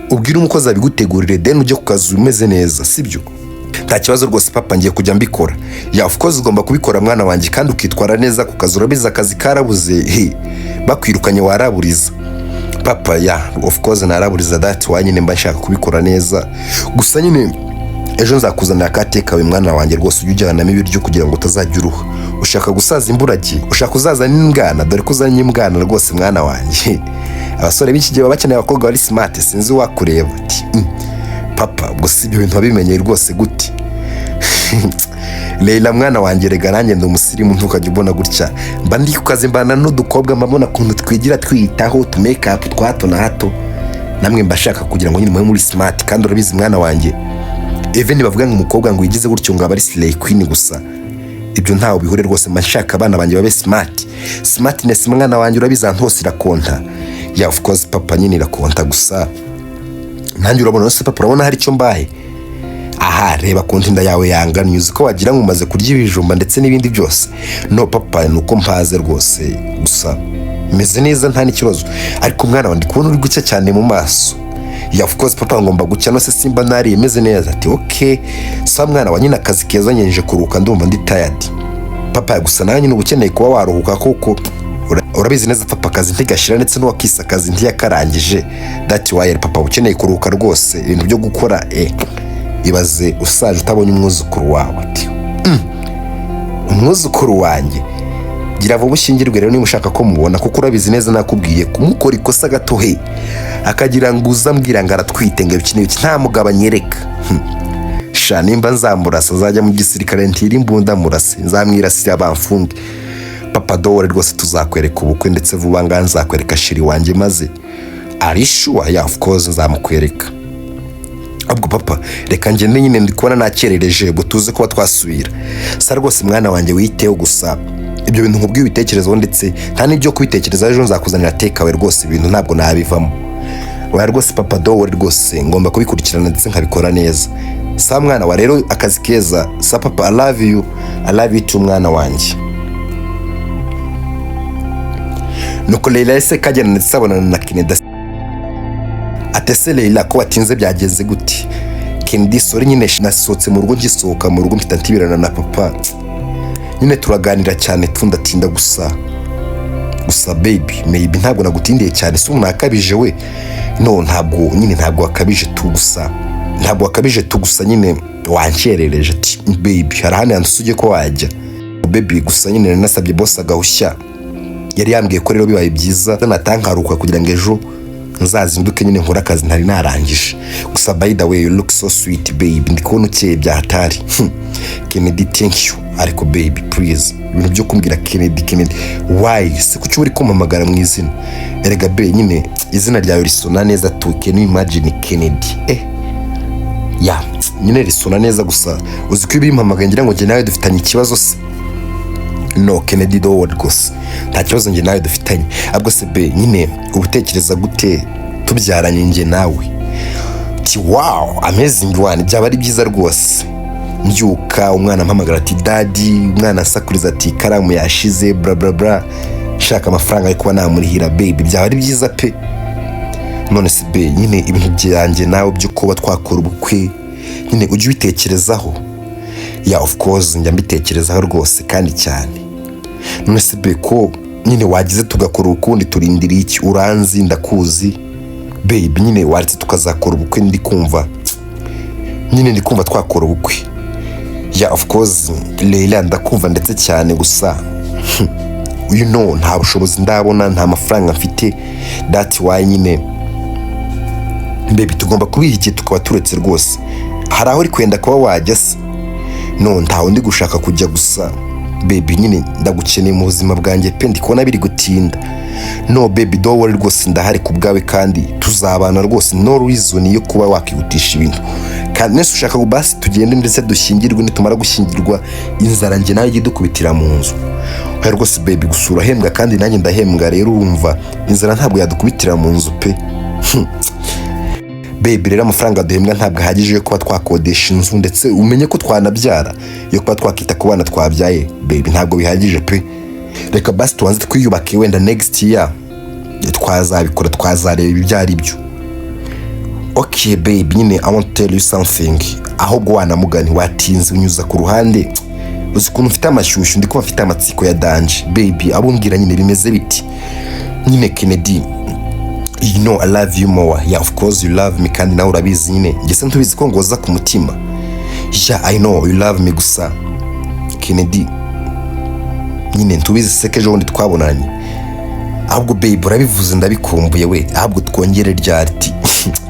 ubwire umukozi abigutegurire, then ujye ku kazi umeze neza, sibyo?" "Nta kibazo rwose papa, ngiye kujya mbikora." "Yeah, of course ugomba kubikora mwana wanjye, kandi ukitwara neza ku kazi. Urabizi akazi karabuze, he bakwirukanye waraburiza." "Papa, yeah, of course naraburiza, that's why nyine mba nshaka kubikora neza. Gusa nyine ejo nzakuzanira ka takeaway mwana wanjye rwose, ujye ujyanamo ibiryo kugira ngo utazajya uruha. Ushaka gusaza imburagihe, ushaka uzazana imbwana, dore ko uzanye imbwana rwose mwana wanjye. Abasore b'iki gihe baba bakeneye abakobwa bari smart, sinzi wakureba." Ati: "Papa, ubwo si ibyo bintu wabimenye rwose gute?" "Leila mwana wanjye, rega nanjye ndi umusirimu, ntukajya ubona gutya mba ndi ku kazi mbana n'udukobwa, mba mbona ukuntu twigira twiyitaho, utu makeup twa hato na hato, namwe mba shaka kugira ngo nyine mube muri smart. Kandi urabizi mwana wanjye, even bavuga ngo umukobwa ngo yigize gutyo ngo aba ari slay queen gusa, ibyo ntawe bihure rwose. Mba nshaka abana banjye babe smart. Smartness mwana wanjye, urabizi ahantu hose irakonta." "Yeah, of course papa, nyine irakonta, gusa nanjye urabona se papa, urabona hari icyo mbaye?" Aha reba ku ntinda yawe yangannye, uzi ko wagira ngo umaze kurya ibijumba ndetse n'ibindi byose. No papa, ni uko mpaze rwose, gusa meze neza, nta n'ikibazo. Ariko umwana wawe, ndi kubona uri gucya cyane mu maso. Yeah, of course papa, ngomba gucya, no se simba nariye meze neza. Ati okay, sa mwana wa nyine, akazi keza, ngenje kuruhuka, ndumva ndi tired. Papa, gusa nawe nyine uba ukeneye kuba waruhuka, kuko urabizi neza papa, akazi ntigashira, ndetse n'uwakise akazi ntiyakarangije. That's why papa ukeneye kuruhuka rwose, ibintu byo gukora. Ibaze usaje utabonye umwuzukuru wawe. Ati umwuzukuru wanjye, gira vuba ushyingirwe rero niba ushaka ko mubona, kuko urabizi neza nakubwiye kumukora ikosa gato he akagira ngo uzambwira ngo aratwite, ngo ibiki n'ibiki, nta mugabo anyereka. Sha nimba nzamurasa, azajya mu gisirikare ntira imbunda murase, nzamwirasira bamfunge. Papa, don't worry rwose, tuzakwereka ubukwe ndetse vuba ngaha nzakwereka chéri wanjye. Maze are you sure? Yeah, of course nzamukwereka. Ahubwo papa, reka ngende nyine, ndi kubona nakerereje, ngo tuze kuba twasubira. Sa rwose mwana wanjye, witeho gusa ibyo bintu nkubwiye ubitekerezaho, ndetse nta n'ibyo kubitekerezaho, ejo nzakuzanira takeaway rwose, ibintu ntabwo nabivamo. Oya rwose papa, don't worry rwose, ngomba kubikurikirana ndetse nkabikora neza. Sa mwana wa rero, akazi keza. Sa papa, I love you. I love you too mwana wanjye. Nuko Leila yahise kagenda ndetse abonana na Kennedy. Atese Leila, ko watinze, byagenze gute? Kennedy, sorry nyine, nasohotse mu rugo, ngisohoka mu rugo mpita ntibirana na papa nyine, turaganira cyane, tundatinda. Gusa baby, maybe ntabwo nagutindiye cyane. Si umuntu akabije we? No, ntabwo nyine, ntabwo wakabije tu, gusa ntabwo wakabije tu, gusa nyine wankerereje. Ati baby, hari ahandi hantu ujye ko wajya baby? Gusa nyine nari nasabye boss agahushya, yari yambwiye ko rero bibaye byiza natankaruka kugira ngo ejo nzazinduke nyine nkore akazi ntari narangije. Gusa by the way, you look so sweet baby, ndi kubona ukeye bya hatari. Kennedy, thank you. Ariko baby, please, ibintu byo kumbwira Kennedy Kennedy, why se? Kuki uri kumpamagara mu izina? Erega be nyine izina ryawe risona neza tu. Can you imagine Kennedy? Yeah, nyine risona neza, gusa uzi ko iyo ubimpamagaye ngira ngo njye nawe dufitanye ikibazo se? No Kennedy, don't worry rwose, nta kibazo njye nawe dufitanye. Ahubwo se be nyine, ubutekereza gute tubyaranye njye nawe? Ati wow, amazing one, byaba ari byiza rwose. Mbyuka umwana ampamagara ati daddy, umwana asakuriza ati ikaramu yashize, bla bla bla, shaka amafaranga yo kuba namurihira. Baby, byaba ari byiza pe. None se be nyine, ibintu byanjye nawe byo kuba twakora ubukwe nyine, ujye ubitekerezaho? Yeah, of course njya mbitekerezaho rwose kandi cyane. None se be, ko nyine wagize tugakora ukundi, turindiriye iki? Uranzi, ndakuzi baby, nyine waretse tukazakora ubukwe. Ndi kumva nyine, ndi kumva twakora ubukwe. Yeah, of course Leila, ndakumva ndetse cyane, gusa nta bushobozi ndabona, nta mafaranga mfite. That's why nyine baby, tugomba kubiha igihe tukaba turetse rwose. Hari aho uri kwenda kuba wajya se? No, ntawe ndi gushaka kujya, gusa baby nyine ndagukeneye mu buzima bwanjye pe, ndi kubona biri gutinda. No baby, don't worry rwose, ndahari ku bwawe kandi tuzabana rwose, no reason yo kuba wakihutisha ibintu. Kandi nese ushaka ngo basi tugende ndetse dushyingirwe, nitumara gushyingirwa inzara njye nawe ijye idukubitira mu nzu? Oya rwose baby, gusa urahembwa kandi nanjye ndahembwa, rero urumva inzara ntabwo yadukubitira mu nzu pe. Baby rero, amafaranga duhembwa ntabwo ahagije yo kuba twakodesha inzu, ndetse umenye ko twanabyara, yo kuba twakita ku bana twabyaye. Baby, ntabwo bihagije pe. Reka basi tubanze twiyubake, wenda next year twazabikora, twazareba ibyo ari byo. Okay baby nyine, I want to tell you something. Ahubwo wanamugani watinze unyuza ku ruhande, uzi ukuntu mfite amashyushyu, ndi kuba mfite amatsiko ya danger. Baby, abumbwira nyine, bimeze biti nyine? Kennedy, you know I love you more. Yeah, of course you love me, kandi nawe urabizi nyine, njye se ntubizi ko ngoza ku mutima? Yeah, I know you love me. Gusa Kennedy nyine, ntubizi se ko ejo bundi twabonanye? Ahubwo babe, urabivuze ndabikumbuye we. Ahubwo twongere ryari?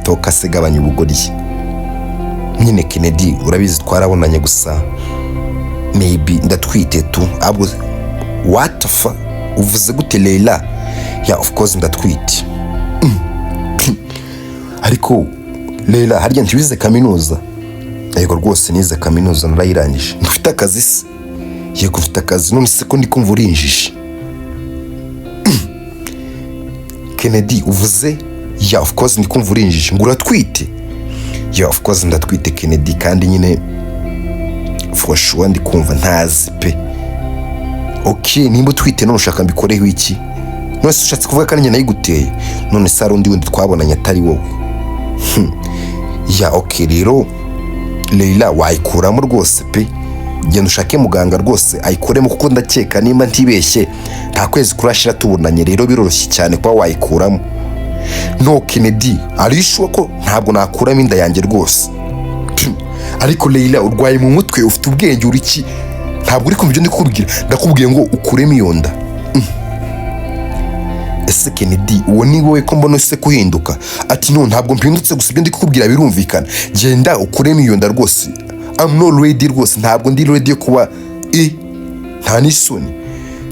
Toka se, gabanya ubugoryi nyine. Kennedy, urabizi twarabonanye, gusa maybe ndatwite tu. Ahubwo what the fuck, uvuze gute Leila? Yeah, of course ndatwite. Ariko Leila, harya ntiwize kaminuza? Yego rwose, nize kaminuza narayirangije. Ntufite akazi se? Yego, mfite akazi. None se ko ndi kumva urinjije? Kennedy, uvuze? Yeah, of course ndi kumva urinjije, ngo uratwite. Yeah, of course ndatwite Kennedy, kandi nyine for sure ndi kumva ntazi pe. Ok, nimba utwite none ushaka mbikoreho iki? None se ushatse kuvuga ko ari njye nayiguteye? None se hari undi wundi twabonanye atari wowe? Yeah, ok, rero Leila wayikuramo rwose pe. Genda ushake muganga rwose ayikuremo, kuko ndakeka nimba ntibeshye nta kwezi kurashira tubonanye, rero biroroshye cyane kuba wayikuramo. No Kennedy, are sure ko ntabwo nakuramo inda yanjye rwose? Ariko Leila, urwaye mu mutwe? Ufite ubwenge? Uri iki? Ntabwo uri kumva ibyo ndi kukubwira? Ndakubwiye ngo ukuremo iyo nda. Ese Kennedy, uwo ni wowe ko mbona use kuhinduka? Ati no, ntabwo mpindutse, gusa ibyo ndi kukubwira birumvikana. Genda ukuremo iyo nda rwose. I'm not ready rwose, ntabwo ndi ready yo kuba nta n'isoni.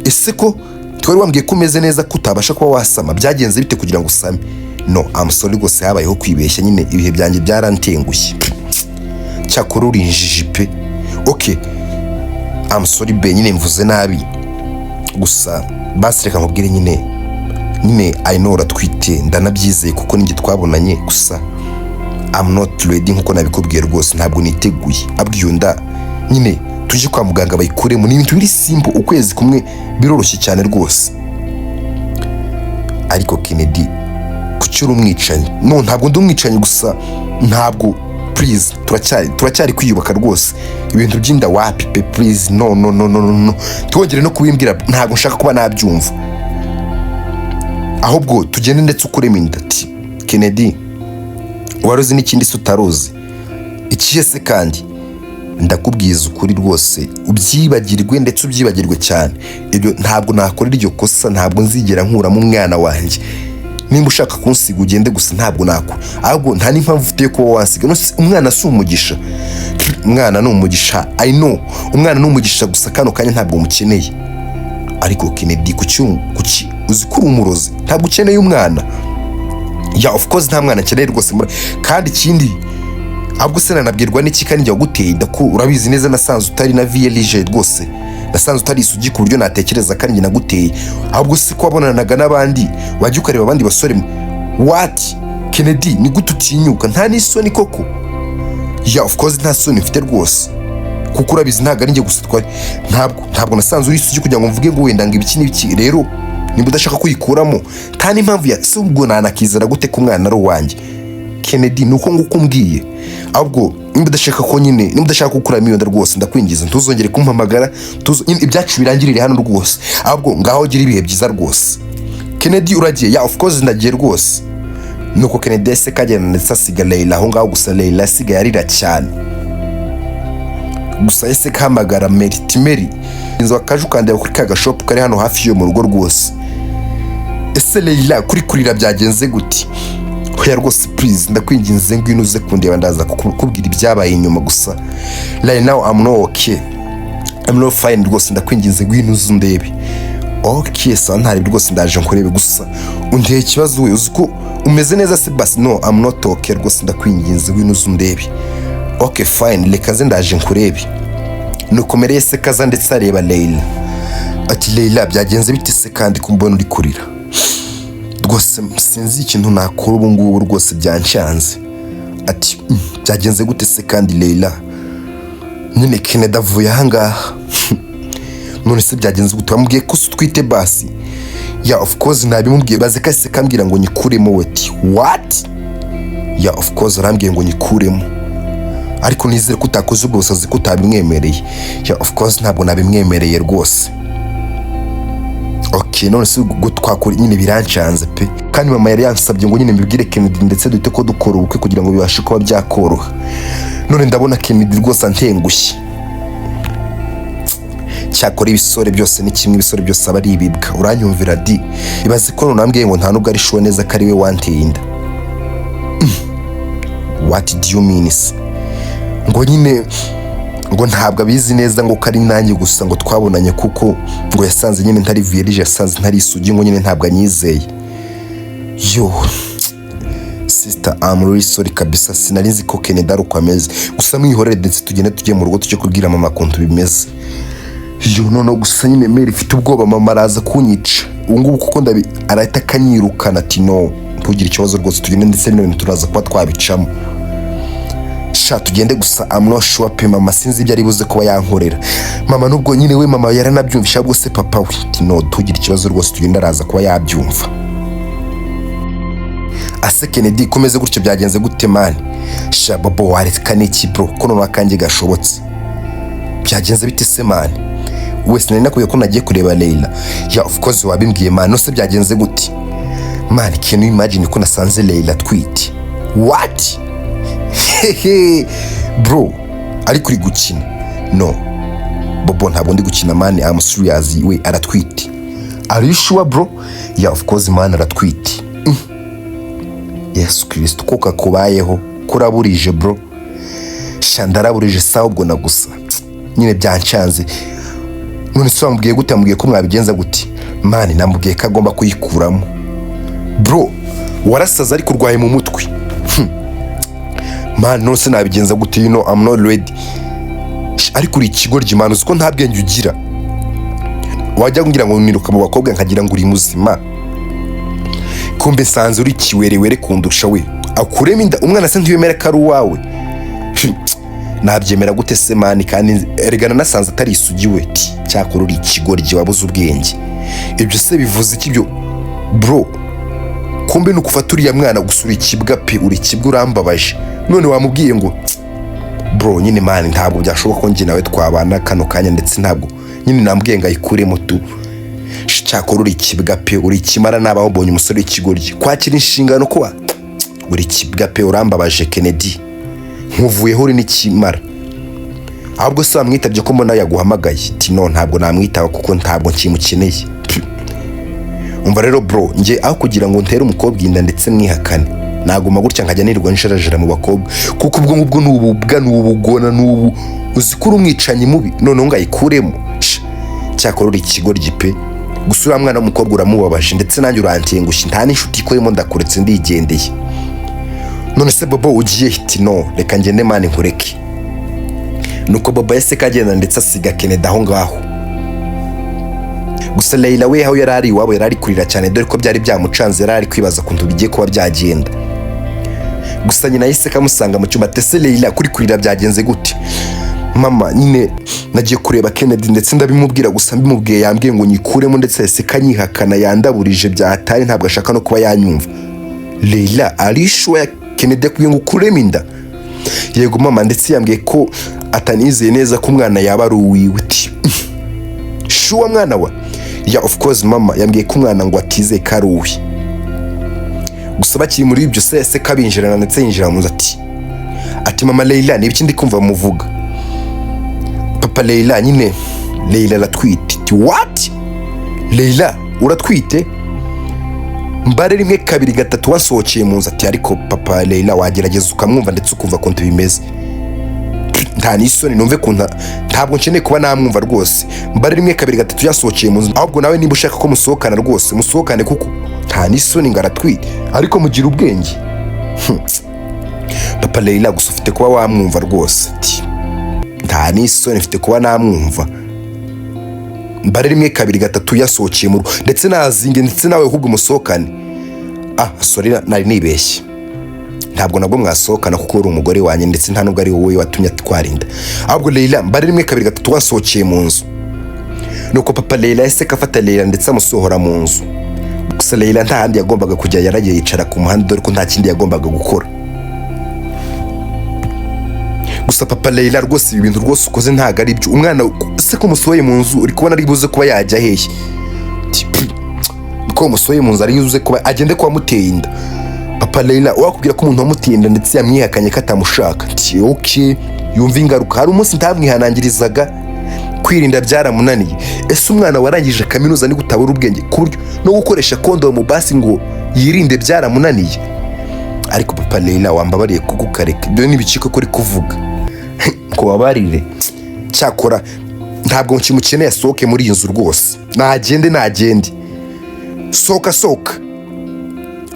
Ese ko twari wambwiye ko umeze neza, ko utabasha kuba wasama, byagenze bite kugira ngo usame? No, I'm sorry rwose, habayeho kwibeshya nyine, ibihe byanjye byarantengushye. Cyakora uri injiji pe. Ok, I'm sorry be, nyine mvuze nabi, gusa basi reka nkubwire nyine I know uratwite, ndanabyizeye kuko ninjye twabonanye, gusa I'm not ready nkuko nabikubwiye rwose, ntabwo niteguye. Abwiye nda nyine tujye kwa muganga bayikuremo, ni ibintu biri simple, ukwezi kumwe biroroshye cyane rwose. Ariko Kennedy, kuki uri umwicanyi? No, ntabwo ndi umwicanyi, gusa ntabwo, please, turacyari kwiyubaka rwose. Ibintu by'inda wapi pe, please, no no no no no no, twongere no kubimbwira, ntabwo nshaka kuba nabyumva. Ahubwo tugende ndetse ukuremo inda. Ati Kennedy, wari uzi n'ikindi se utaruzi? Ikihe se kandi? Ndakubwiza ukuri rwose, ubyibagirwe ndetse ubyibagirwe cyane ibyo. Ntabwo nakora iryo kosa, ntabwo nzigera nkuramo umwana wanjye. Nimba ushaka kunsiga ugende, gusa ntabwo nakora, ahubwo nta n'impamvu ufite yo kuba wansiga. None se umwana si umugisha? Umwana ni umugisha, I know, umwana ni umugisha, gusa kano kanya ntabwo mukeneye. Ariko Kennedy, kuki uzi ko uri umurozi? Ntabwo ukeneye umwana? Yeah, of course nta mwana akeneye rwose. Kandi ikindi, ahubwo se nanabwirwa n'iki kandi njya guteye inda, ko urabizi neza nasanze utari na vierge rwose, nasanze utari isugi ku buryo natekereza kandi njye naguteye. Ahubwo se ko wabonanaga n'abandi, wajya ukareba abandi basore? What, Kennedy, ni gute utinyuka? Nta n'isoni koko? Yeah, of course nta soni mfite rwose, kuko urabizi ntabwo ari njye gusa twari, ntabwo nasanze uri isugi kugira ngo mvuge ngo wenda ngo ibiki n'ibiki. Rero nimba udashaka kuyikuramo, nta n'impamvu ya se, ubwo nanakizera gute ko umwana ari uwanjye? Kennedy, ni uko nguko umbwiye. Ahubwo nimba udashaka ko nyine, nimba udashaka gukuramo iyo nda rwose, ndakwingiza ntuzongere kumpamagara, nyine ibyacu birangirire hano rwose. Ahubwo ngaho gira ibihe byiza rwose. Kennedy, uragiye? Yeah, of course ndagiye rwose. Nuko Kennedy yahise kagenda ndetse asiga Leila aho ngaho. Gusa Leila asigaye arira cyane, gusa yahise kahamagara Mary. Timeri, inzu akaje ukandeba kuri ka gashopu kari hano hafi yo mu rugo rwose. Ese Leila, kuri kurira byagenze gute? Oya rwose, please, ndakwinginze ngwino uze kundeba, ndaza kukubwira ibyabaye inyuma, gusa right now I'm not okay, I'm not fine rwose, ndakwinginze ngwino uze undebe. Ok, sawa, ntari rwose, ndaje nkurebe. Gusa unteye ikibazo we, uzi ko umeze neza se basi? No, I'm not okay rwose, ndakwinginze ngwino uze undebe. Ok, fine, reka ze ndaje nkurebe. Nuko Mary se kaza ndetse areba Leila. Ati Leila, byagenze bite se kandi ko mbona uri kurira? Rwose sinzi ikintu nakora ubu ngubu rwose, byanshanze. Ati byagenze gute se kandi Leila? Nyine Kennedy avuye ahangaha. None se byagenze gute? Wamubwiye ko se utwite basi? Yeah, of course nabimubwiye, baze kahise kambwira ngo nyikuremo we. Ati what? Yeah, of course arambwiye ngo nyikuremo. Ariko nizere ko utakoze ubwo busazi, ko utabimwemereye. Yeah, of course ntabwo nabimwemereye rwose. Ok, none se ubwo twakora? Nyine birancanze pe, kandi mama yari yansabye ngo nyine mbibwire Kennedy ndetse duhite ko dukora ubukwe kugira ngo bibashe kuba byakoroha. None ndabona Kennedy rwose antengushye. Cyakora ibisore byose ni kimwe, ibisore byose aba ari ibibwa, uranyumvira di? Ibaze ko none ambwiye ngo nta nubwo ari sure neza ko ari we wanteye inda. What do you mean se? Ngo nyine ngo ntabwo abizi neza ngo ko ari nanjye gusa ngo twabonanye, kuko ngo yasanze nyine ntari vierge, yasanze ntari isugi, ngo nyine ntabwo anyizeye. Yo sister, I'm really sorry kabisa, sinari nzi ko Kennedy ari uko ameze. Gusa mwihorere ndetse tugende tujye mu rugo, tujye kubwira mama ukuntu bimeze. Yo, noneho gusa nyine Mary, ifite ubwoba, mama araza kunyica ubu ngubu kuko ndabi arahita akanyirukana. Ati no, ntugire ikibazo rwose, tugende ndetse bino bintu turaza kuba twabicamo. Sha, tugende, gusa I'm not sure pe. Mama sinzi ibyo ari buze kuba yankorera. Mama nubwo nyine we mama yaranabyumvisha, ahubwo se papa we? Ati: "No, tugire ikibazo rwose, tugende, araza kuba yabyumva." Ase Kennedy, komeze gutyo, byagenze gute man? Sha Bobo, wareka n'iki bro, ko noneho akanjye gashobotse? Byagenze bite se man? Wese nari nakubwiye ko nagiye kureba Leila. Yeah, of course wabimbwiye man. Nose byagenze gute man? Can you imagine ko nasanze Leila atwite? What? Hehe bro, ariko uri gukina? No Bobo, ntabwo ndi gukina man, I'm serious. We aratwite. Are you sure, bro? Yeah, of course man, aratwite. Yesu Kristo, ko kakubayeho kuraburije bro. Sha, ndaraburije sawa, ubwo na gusa nyine byancanze. None se wamubwiye gute? Wamubwiye ko mwabigenza gute man? Namubwiye ko agomba kuyikuramo. Bro, warasaze ariko, urwaye mu mutwe. Man, none se nabigenza gute? You know I'm not ready. Ariko uri ikigoryi man, uzi ko nta bwenge ugira? Wajya ngira ngo niruka mu bakobwa, nkagira ngo uri muzima, kumbe nsanze uri kiwerewere kundusha. We akuremo inda umwana se ntiwemera ko ari uwawe? Nabyemera gute se man, kandi erega nasanze atari isugi we? Ti cyakora uri ikigoryi, wabuze ubwenge. Ibyo se bivuze iki byo bro? Kumbe ni ukufata uriya mwana gusa. Uri ikibwa pe, uri ikibwa, urambabaje. None wamubwiye ngo? Bro nyine man, ntabwo byashoboka ko njye nawe twabana kano kanya, ndetse ntabwo nyine nambwiye ngo ayikuremo tu. Cyakora uri ikibwa pe, uri ikimara. Nabaho mbonye umusore w'ikigoryi kwakira inshingano kuba uri ikibwa pe, urambabaje Kennedy, nkuvuyeho uri n'ikimara. Ahubwo se wamwitabye ko mbona yaguhamagaye? Ati: "No, ntabwo namwitaba kuko ntabwo nkimukeneye." Umva rero bro, njye aho kugira ngo ntere umukobwa inda ndetse mwihakane, naguma gutya nkajya nirirwa njarajara mu bakobwa, kuko ubwo ngubwo ni ububwa, ni ubugona, ni ubu. Uzi ko uri umwicanyi mubi? Noneho ngo ayikuremo. Sha, cyakora uri ikigoryi pe. Gusa uriya mwana w'umukobwa uramubabaje, ndetse nanjye urantengushye, nta n'inshuti ikoremo. Ndakuretse, ndigendeye. None se Bobo, ugiye? Hiti no, reka ngende man, nkureke. Nuko Bobo yahise kagenda ndetse asiga Kennedy aho ngaho. Gusa Leila we, aho yari ari iwabo, yari ari kurira cyane, dore ko byari byamucanze. Yari ari kwibaza ukuntu bigiye kuba byagenda. Gusa nyina yahise kamusanga mu cyumba. Ati: "Ese Leila, kuri kurira byagenze gute?" "Mama nyine nagiye kureba Kennedy ndetse ndabimubwira, gusa mbimubwiye yambwiye ngo nyikuremo, ndetse yahise kanyihakana, yandaburije byahatari, ntabwo ashaka no kuba yanyumva." Leila, are sure ya Kennedy yakubwiye ngo ukuremo inda? "Yego mama, ndetse yambwiye ko atanizeye neza ko umwana yaba ari uwiwe." Uti: "Sure mwana wa?" "Yeah, of course mama, yambwiye ko umwana ngo atizeye ko ari uwe." Gusa bakiri muri ibyo, se kabinjirana ndetse yinjira mu nzu. Ati: "Mama Leila, ni ibiki ndi kumva muvuga?" "Papa Leila nyine, Leila aratwite." Ati: "What? Leila uratwite? Mbare rimwe, kabiri, gatatu, wasohokeye mu nzu." Ati: "Ariko papa Leila, wagerageza ukamwumva ndetse ukumva ukuntu bimeze." "Nta n'isoni, numve kuntu ntabwo nkeneye kuba namwumva rwose. Mbare rimwe, kabiri, gatatu, yasohokeye mu nzu. Ahubwo nawe niba ushaka ko musohokana rwose, musohokane, kuko nta n'isoni ngo aratwite. Ariko mugira ubwenge." "Papa Leila, gusa ufite kuba wamwumva rwose." Ati: "Nta n'isoni, mfite kuba namwumva. Mbare rimwe, kabiri, gatatu, yasohokeye mu rugo, ndetse nazinge, ndetse nawe ahubwo musohokane." "Ah, sorry, nari nibeshye, ntabwo nabwo mwasohokana kuko uri umugore wanjye, ndetse nta nubwo ari wowe watumye atwara inda. Ahubwo Leila, mbare rimwe, kabiri, gatatu, wasohokeye mu nzu." Nuko papa Leila yahise afata Leila ndetse amusohora mu nzu. Gusa Leila nta handi yagombaga kujya, yaragiye yicara ku muhanda, dore ko nta kindi yagombaga gukora. "Gusa papa Leila rwose, ibi bintu rwose ukoze ntabwo ari byo. Umwana se ko musohoye mu nzu, uri kubona ari buze kuba yajya hehe?" Ati: "Pfu, ko musohoye mu nzu ari buze kuba agende kuba amuteye inda?" "Papa Leila, wakubwira ko umuntu wamuteye inda ndetse yamwihakanye ko atamushaka." Ati: "Okay, yumva ingaruka. Hari umunsi ntamwihanangirizaga kwirinda, byaramunaniye. Ese umwana warangije kaminuza ni gutabura ubwenge ku buryo no gukoresha kondomu basi ngo yirinde byaramunaniye? Ariko papa Leila, wambabariye kuko ukareka ibyo n'ibicika ko uri kuvuga ngo wabarire. Cyakora ntabwo nkimukeneye, asohoke muri iyi nzu rwose, nagende, nagende, sohoka, sohoka."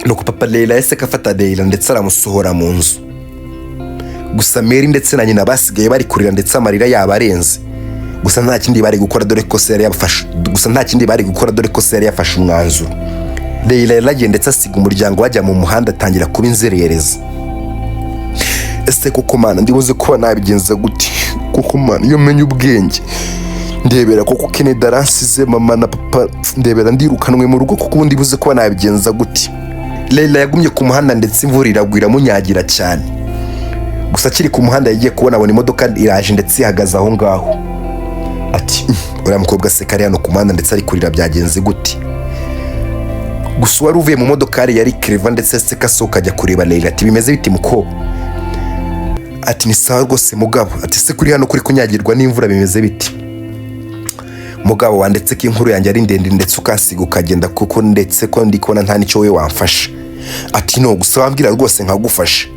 Nuko papa Leila yahise afata Leila ndetse aramusohora mu nzu. Gusa Mary ndetse na nyina basigaye bari kurira, ndetse amarira yabo arenze. Gusa nta kindi bari gukora dore ko se yari yafashe gusa nta kindi bari gukora dore ko se yari yafashe umwanzuro. Leila yaragiye ndetse asiga umuryango, bajya mu muhanda, atangira kuba inzererezi. Ese koko Mana, ndibuze kuba nabigenza gute koko? Mana, iyo menya ubwenge, ndebera koko Kennedy aransize, mama na papa, ndebera ndirukanwe mu rugo kuko ubundi buze kuba nabigenza gute? Leila yagumye ku muhanda ndetse imvura iragwa iramunyagira cyane. Gusa akiri ku muhanda yagiye kubona abona imodoka iraje ndetse ihagaze aho ngaho. Ati: "Uriya mukobwa se kari hano ku muhanda ndetse ari kurira, byagenze gute?" Gusa uwari uvuye mu modokari yari Clever, ndetse se kasohoka ajya kureba Leila. Ati: "Bimeze biti, mukobwa?" Ati: "Ni sawa rwose, mugabo." Ati: "Se kuri hano kuri kunyagirwa n'imvura, bimeze biti?" "Mugabo, wandetse ko inkuru yanjye ari ndende ndetse ukansiga ukagenda kuko ndetse ko ndi kubona nta n'icyo wowe wamfasha." Ati: "No, gusa wambwira rwose nkagufasha."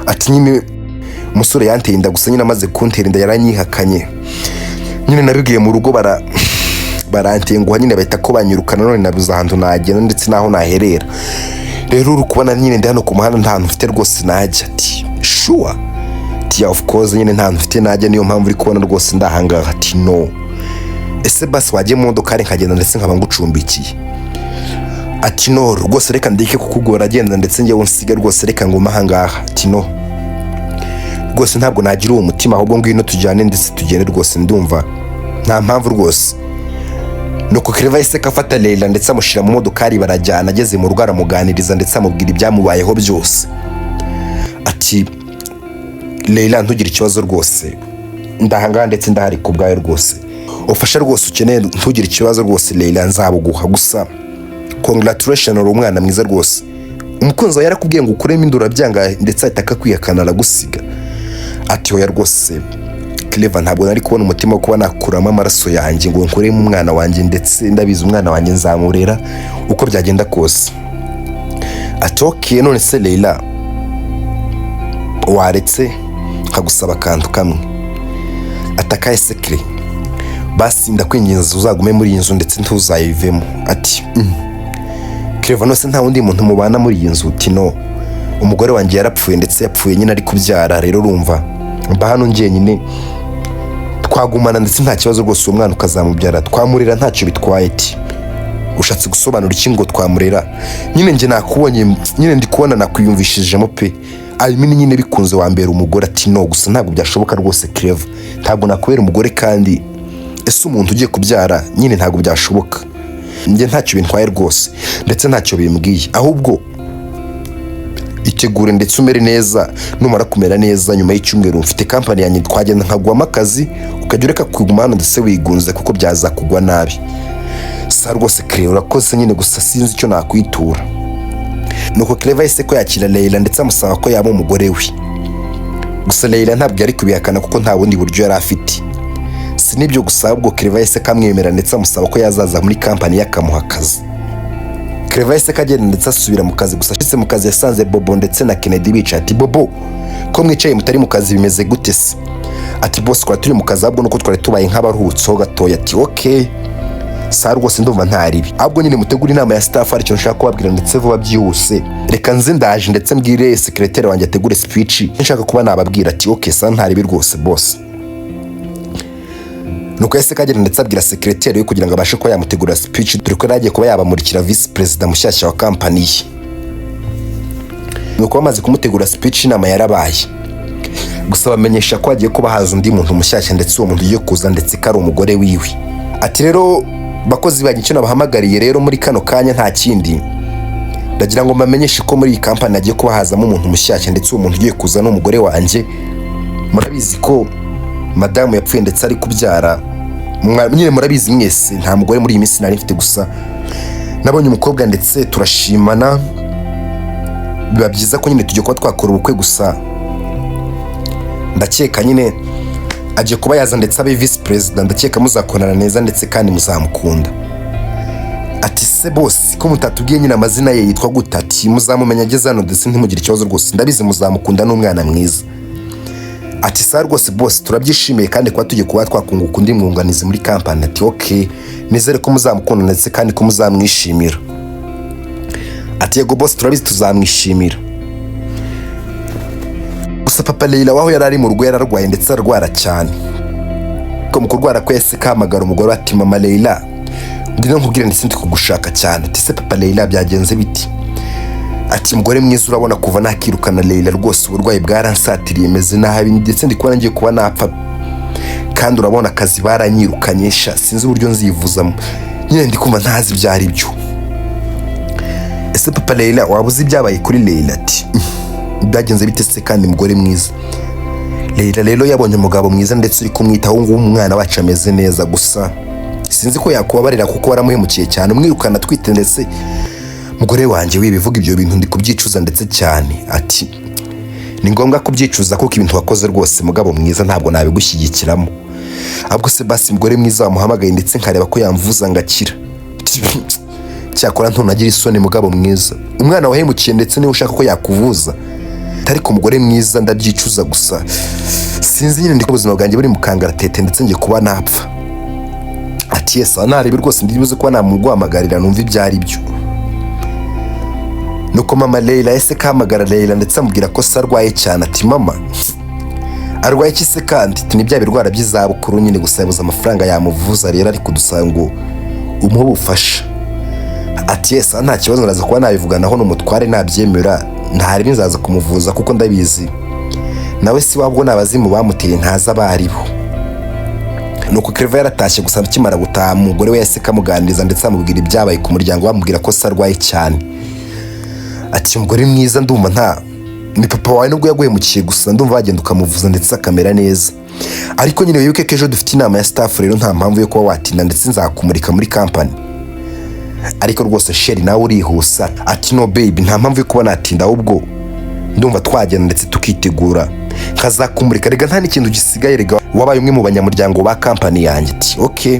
Ati: "Nyine umusore yanteye inda, gusa nyine amaze kuntera inda yaranyihakanye. Nyine nabibwiye mu rugo barantenguha, nyine bahita ko banyirukana, none nabuze ahantu nagenda ndetse n'aho naherera. Rero uri kubona nyine ndi hano ku muhanda, nta hantu mfite rwose najya." Ati: "Sure?" Ati: "Yeah, of course, nyine nta hantu mfite najya, niyo mpamvu uri kubona rwose ndahangaha." Ati: "No, ese basi wagiye mu modoka nkagenda ndetse nkaba ngucumbikiye?" Ati: "No rwose, reka ndeke kukugora, agenda ndetse njyewe unsige rwose, reka ngume ahangaha." Ati: "No rwose, ntabwo nagira uwo mutima, ahubwo ngwino tujyane ndetse tugende rwose, ndumva nta mpamvu rwose." Nuko Clever yahise afata Leila ndetse amushyira mu modokari barajyana. Ageze mu rugo aramuganiriza ndetse amubwira ibyamubayeho byose. Ati: "Leila, ntugire ikibazo rwose, ndahangaha ndetse ndahari ku bwawe rwose. Ubufasha rwose ukeneye, ntugire ikibazo rwose Leila, nzabuguha. Gusa congratulation, uri umwana mwiza rwose. Umukunzi wawe yarakubwiye ngo ukuremo inda urabyanga, ndetse ahita akakwihakana aragusiga." Ati: "Hoya rwose Clever, ntabwo nari kubona umutima wo kuba nakuramo amaraso yanjye ngo nkuremo umwana wanjye, ndetse ndabizi umwana wanjye nzamurera uko byagenda kose." Ati: "Okay, none se Leila, waretse nkagusaba akantu kamwe?" Atakaye sekire? "Basi ndakwinginze uzagume muri iyi nzu ndetse ntuzayivemo." Ati: Clever, none se nta wundi muntu mubana muri iyi nzu?" Uti: "No, umugore wanjye yarapfuye, ndetse yapfuye nyine ari kubyara. Rero urumva mba hano njyenyine. Twagumana ndetse nta kibazo rwose, uwo mwana ukazamubyara, twamurera, ntacyo bitwaye." Ati: "Ushatse gusobanura iki ngo twamurera?" "Nyine njye nakubonye, nyine ndi kubona nakwiyumvishijemo pe. I mean, nyine bikunze wambera umugore." Ati: "No, gusa ntabwo byashoboka rwose Clever, ntabwo nakubera umugore. Kandi ese umuntu ugiye kubyara, nyine ntabwo byashoboka. Njye ntacyo bintwaye rwose, ndetse ntacyo bimbwiye. Ahubwo itegure ndetse umere neza. Numara kumera neza, nyuma y'icyumweru mfite kampani yanjye, twagenda nkaguhamo akazi, ukajya ureka kuguma hano ndetse wigunze, kuko byaza kugwa nabi." "Sa rwose Clever, urakoze nyine, gusa sinzi icyo nakwitura." Nuko Clever yahise ko yakira Leila ndetse amusaba ko yaba umugore we. Gusa Leila ntabwo yari kubihakana kuko nta bundi buryo yari afite. Si n'ibyo gusa, ahubwo Clever yahise kamwemera ndetse amusaba ko yazaza muri kampani ye akamuha akazi. Clever yahise kagenda ndetse asubira mu kazi. Gusa ashitse mu kazi yasanze Bobo ndetse na Kennedy bicaye. Ati: "Bobo, ko mwicaye mutari mu kazi, bimeze gute se?" Ati: "Boss, twari turi mu kazi, ahubwo nuko twari tubaye nk'abaruhutseho gatoya." Ati: "Okay, sa rwose ndumva nta ribi, ahubwo nyine mutegure inama ya staff, hari ikintu nshaka kubabwira ndetse vuba byihuse. Reka nze ndaje ndetse mbwire secrétaire wanjye ategure speech nshaka kuba nababwira." Ati: "Okay, sa nta ribi rwose, boss." Nuko yahise kagenda ndetse abwira secrétaire we kugira ngo abashe kuba yamutegurira speech, dore ko yari agiye kuba yabamurikira vice perezida mushyashya wa kampani ye. Nuko bamaze kumutegura speech, inama yarabaye. Gusa bamenyesha ko hagiye kuba haza undi muntu mushyashya, ndetse uwo muntu ugiye kuza ndetse ko ari umugore wiwe. Ati: "Rero bakozi banjye, icyo nabahamagariye rero muri kano kanya nta kindi, ndagira ngo mbamenyeshe ko muri iyi kampani hagiye kuba hazamo umuntu mushyashya, ndetse uwo muntu ugiye kuza ni umugore wanjye. Murabizi ko madamu yapfuye ndetse ari kubyara. Nyine murabizi mwese, nta mugore muri iyi minsi nari mfite. Gusa nabonye umukobwa ndetse turashimana, biba byiza ko nyine tugiye kuba twakora ubukwe. Gusa ndakeka nyine agiye kuba yaza ndetse abe visi perezida, ndakeka muzakorana neza ndetse kandi muzamukunda." Ati: "Se boss, ko mutatubwiye nyine amazina ye, yitwa gute?" Ati: "Muzamumenya ageze hano, ndetse ntimugire ikibazo rwose, ndabizi muzamukunda, n'umwana mwiza." Ati: "Sa rwose boss, turabyishimiye kandi kuba tugiye kuba twakunguka undi mwunganizi muri kampani." Ati: "Okay, nizere ko muzamukunda ndetse kandi ko muzamwishimira." Ati: "Yego boss, turabizi tuzamwishimira." Gusa papa Leila waho yari ari mu rugo yararwaye ndetse ararwara cyane. Ko mu kurwara kwe yahise kahamagara umugore ati: "Mama Leila, ngwino nkubwire ndetse ndi kugushaka cyane." Ati: "Se papa Leila, byagenze biti?" Ati: "Mugore mwiza, urabona kuva nakirukana Leila rwose uburwayi bwaransatiriye, meze nabi ndetse ndi kubona ngiye kuba napfa, kandi urabona akazi baranyirukanye sha, sinzi uburyo nzivuzamo nyine, ndi kumva ntazi ibyo ari byo." "Ese papa Leila, waba uzi ibyabaye kuri Leila?" Ati: "Byagenze bite se kandi, mugore mwiza?" "Leila rero yabonye umugabo mwiza ndetse uri kumwitaho ngubu, umwana wacu ameze neza. Gusa sinzi ko yakubabarira kuko waramuhemukiye cyane umwirukana atwite. Ndetse mugore wanjye, wibivuga ibyo bintu, ndi kubyicuza ndetse cyane." Ati: "Ni ngombwa kubyicuza kuko ibintu wakoze rwose, mugabo mwiza, ntabwo nabigushyigikiramo. Ahubwo se basi, mugore mwiza, wamuhamagaye ndetse nkareba ko yamvuza ngakira?" "Cyakora ntunagira isoni, mugabo mwiza, umwana wahemukiye ndetse niba ushaka ko yakuvuza?" Ariko umugore mwiza, ndabyicuza, gusa sinzi nyine, ndi ubuzima bwanjye buri mu kangaratete ndetse ngiye kuba napfa. Ati: "Yes, narebe rwose, ndibuze kuba namuguhamagarira numva ibyo ari byo." Nuko mama Leila yahise kahamagara Leila ndetse amubwira ko se arwaye cyane. Ati: "Mama arwaye iki se kandi?" Ati: "Ni bya birwara by'izabukuru nyine, gusa yabuze amafaranga yamuvuza, rero ari kudusaba ngo umuhe ubufasha." Ati: "Yes, nta kibazo, ndaza kuba nabivuganaho n'umutware, nabyemera ntari nzaza kumuvuza, kuko ndabizi nawe si wabwo ni abazimu bamuteye, ntazi abo ari bo." Nuko Clever yaratashye. Gusa akimara gutaha, umugore we yahise kamuganiriza ndetse amubwira ibyabaye ku muryango, bamubwira ko se arwaye cyane. Ati: "Umugore mwiza, ndumva nta ni papa wawe nubwo yaguhemukiye, gusa ndumva wagenda ukamuvuza ndetse akamera neza. Ariko nyine wibuke ko ejo dufite inama ya staff, rero nta mpamvu yo kuba watinda ndetse nzakumurika muri company." "Ariko rwose chéri, nawe urihusa." Ati: "No baby, nta mpamvu yo kuba natinda, ahubwo ndumva twagenda ndetse tukitegura nkazakumurika. Rega nta n'ikintu gisigaye, rega wabaye umwe mu banyamuryango ba company yanjye." Ati: "Okay,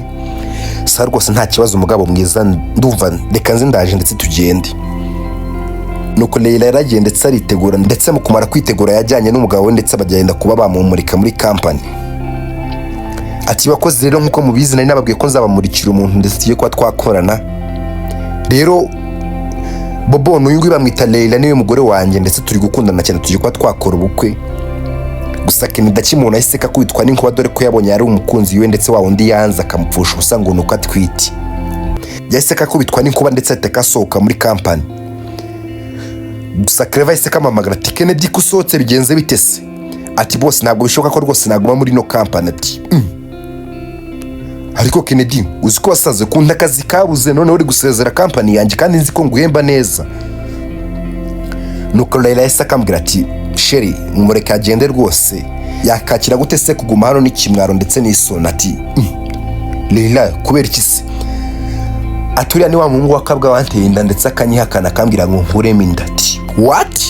sa rwose nta kibazo, umugabo mwiza, ndumva reka nze ndaje ndetse tugende." Nuko Leila yaragiye ndetse aritegura, ndetse mu kumara kwitegura yajyanye n'umugabo we ndetse bagenda kuba bamumurika muri company. Ati: "Bakozi rero, nk'uko mubizi nari nababwiye ko nzabamurikira umuntu ndetse tugiye kuba twakorana. Rero Bobo n'uyu nguyu bamwita Leila, niwe mugore wanjye ndetse turi gukundana cyane, tugiye kuba twakora ubukwe." Gusa Kennedy akimubona yahise akubitwa n'inkuba, dore ko yabonye ari umukunzi we ndetse wa wundi yanze akamupfusha ubusa ngo nuko atwite. Yahise akubitwa n'inkuba ndetse ahita akasohoka muri company. Gusa Clever yahise kamuhamagara ati: "Kennedy, ko usohotse bigenze bite se?" Ati: "Bose, ntabwo bishoboka ko rwose naguma muri ino company." Ati: Ariko Kennedy, uzi ko wasaze kunda akazi kabuze, none uri gusezera company yanjye kandi nzi ko nguhemba neza?" Nuko Leila yahise akambwira ati: "Chéri, mureke agende rwose, yakakira gute se kuguma hano n'ikimwaro ndetse n'isoni?" Ati: Leila, kubera iki se?" Ati: "Uriya ni wa muhungu wa kabwa wanteye inda ndetse akanyihakana akambwira ngo nkuremo inda." Ati: "What?"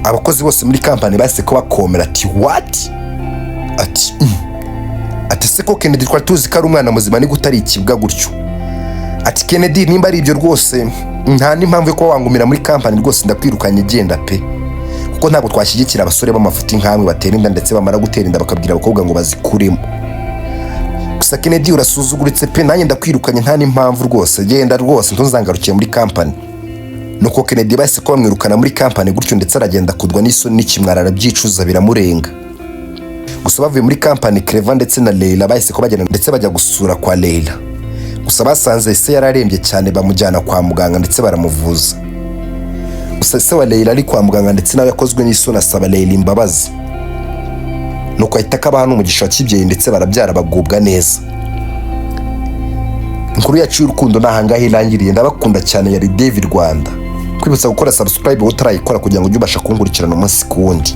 Abakozi bose muri company bahise ko bakomera. Ati: "What?" Ati: Ati: "Se ko Kennedy twari tuzi ko ari umwana muzima, ni gute ari ikibwa gutyo?" Ati: "Kennedy, nimba ari ibyo rwose nta n'impamvu yo kuba wangumira muri company, rwose ndakwirukanye, genda pe, kuko ntabwo twashyigikira abasore b'amafuti nkamwe batera inda ndetse bamara gutera inda bakabwira abakobwa ngo bazikuremo. Gusa Kennedy, urasuzuguritse pe, nanjye ndakwirukanye, nta n'impamvu rwose, genda rwose, ntuzangarukiye muri company." Nuko Kennedy bahise ko bamwirukana muri company gutyo, ndetse aragenda akudwa n'isoni n'ikimwaro, arabyicuza biramurenga. Gusa bavuye muri company, Clever ndetse na Leila bahise ko bagenda ndetse bajya gusura kwa Leila. Gusa basanze se yararembye cyane, bamujyana kwa muganga ndetse baramuvuza. Gusa se wa Leila ari kwa muganga ndetse nawe yakozwe n'isoni, asaba Leila imbabazi, nuko ahita akabaha n'umugisha wa kibyeyi ndetse barabyara bagubwa neza. Inkuru yacu y'urukundo ni ahangaha irangiriye. Ndabakunda cyane, yari David Rwanda. Kwibutsa gukora subscribe utarayikora kugira ngo ujye ubasha kunkurikirana umunsi ku wundi.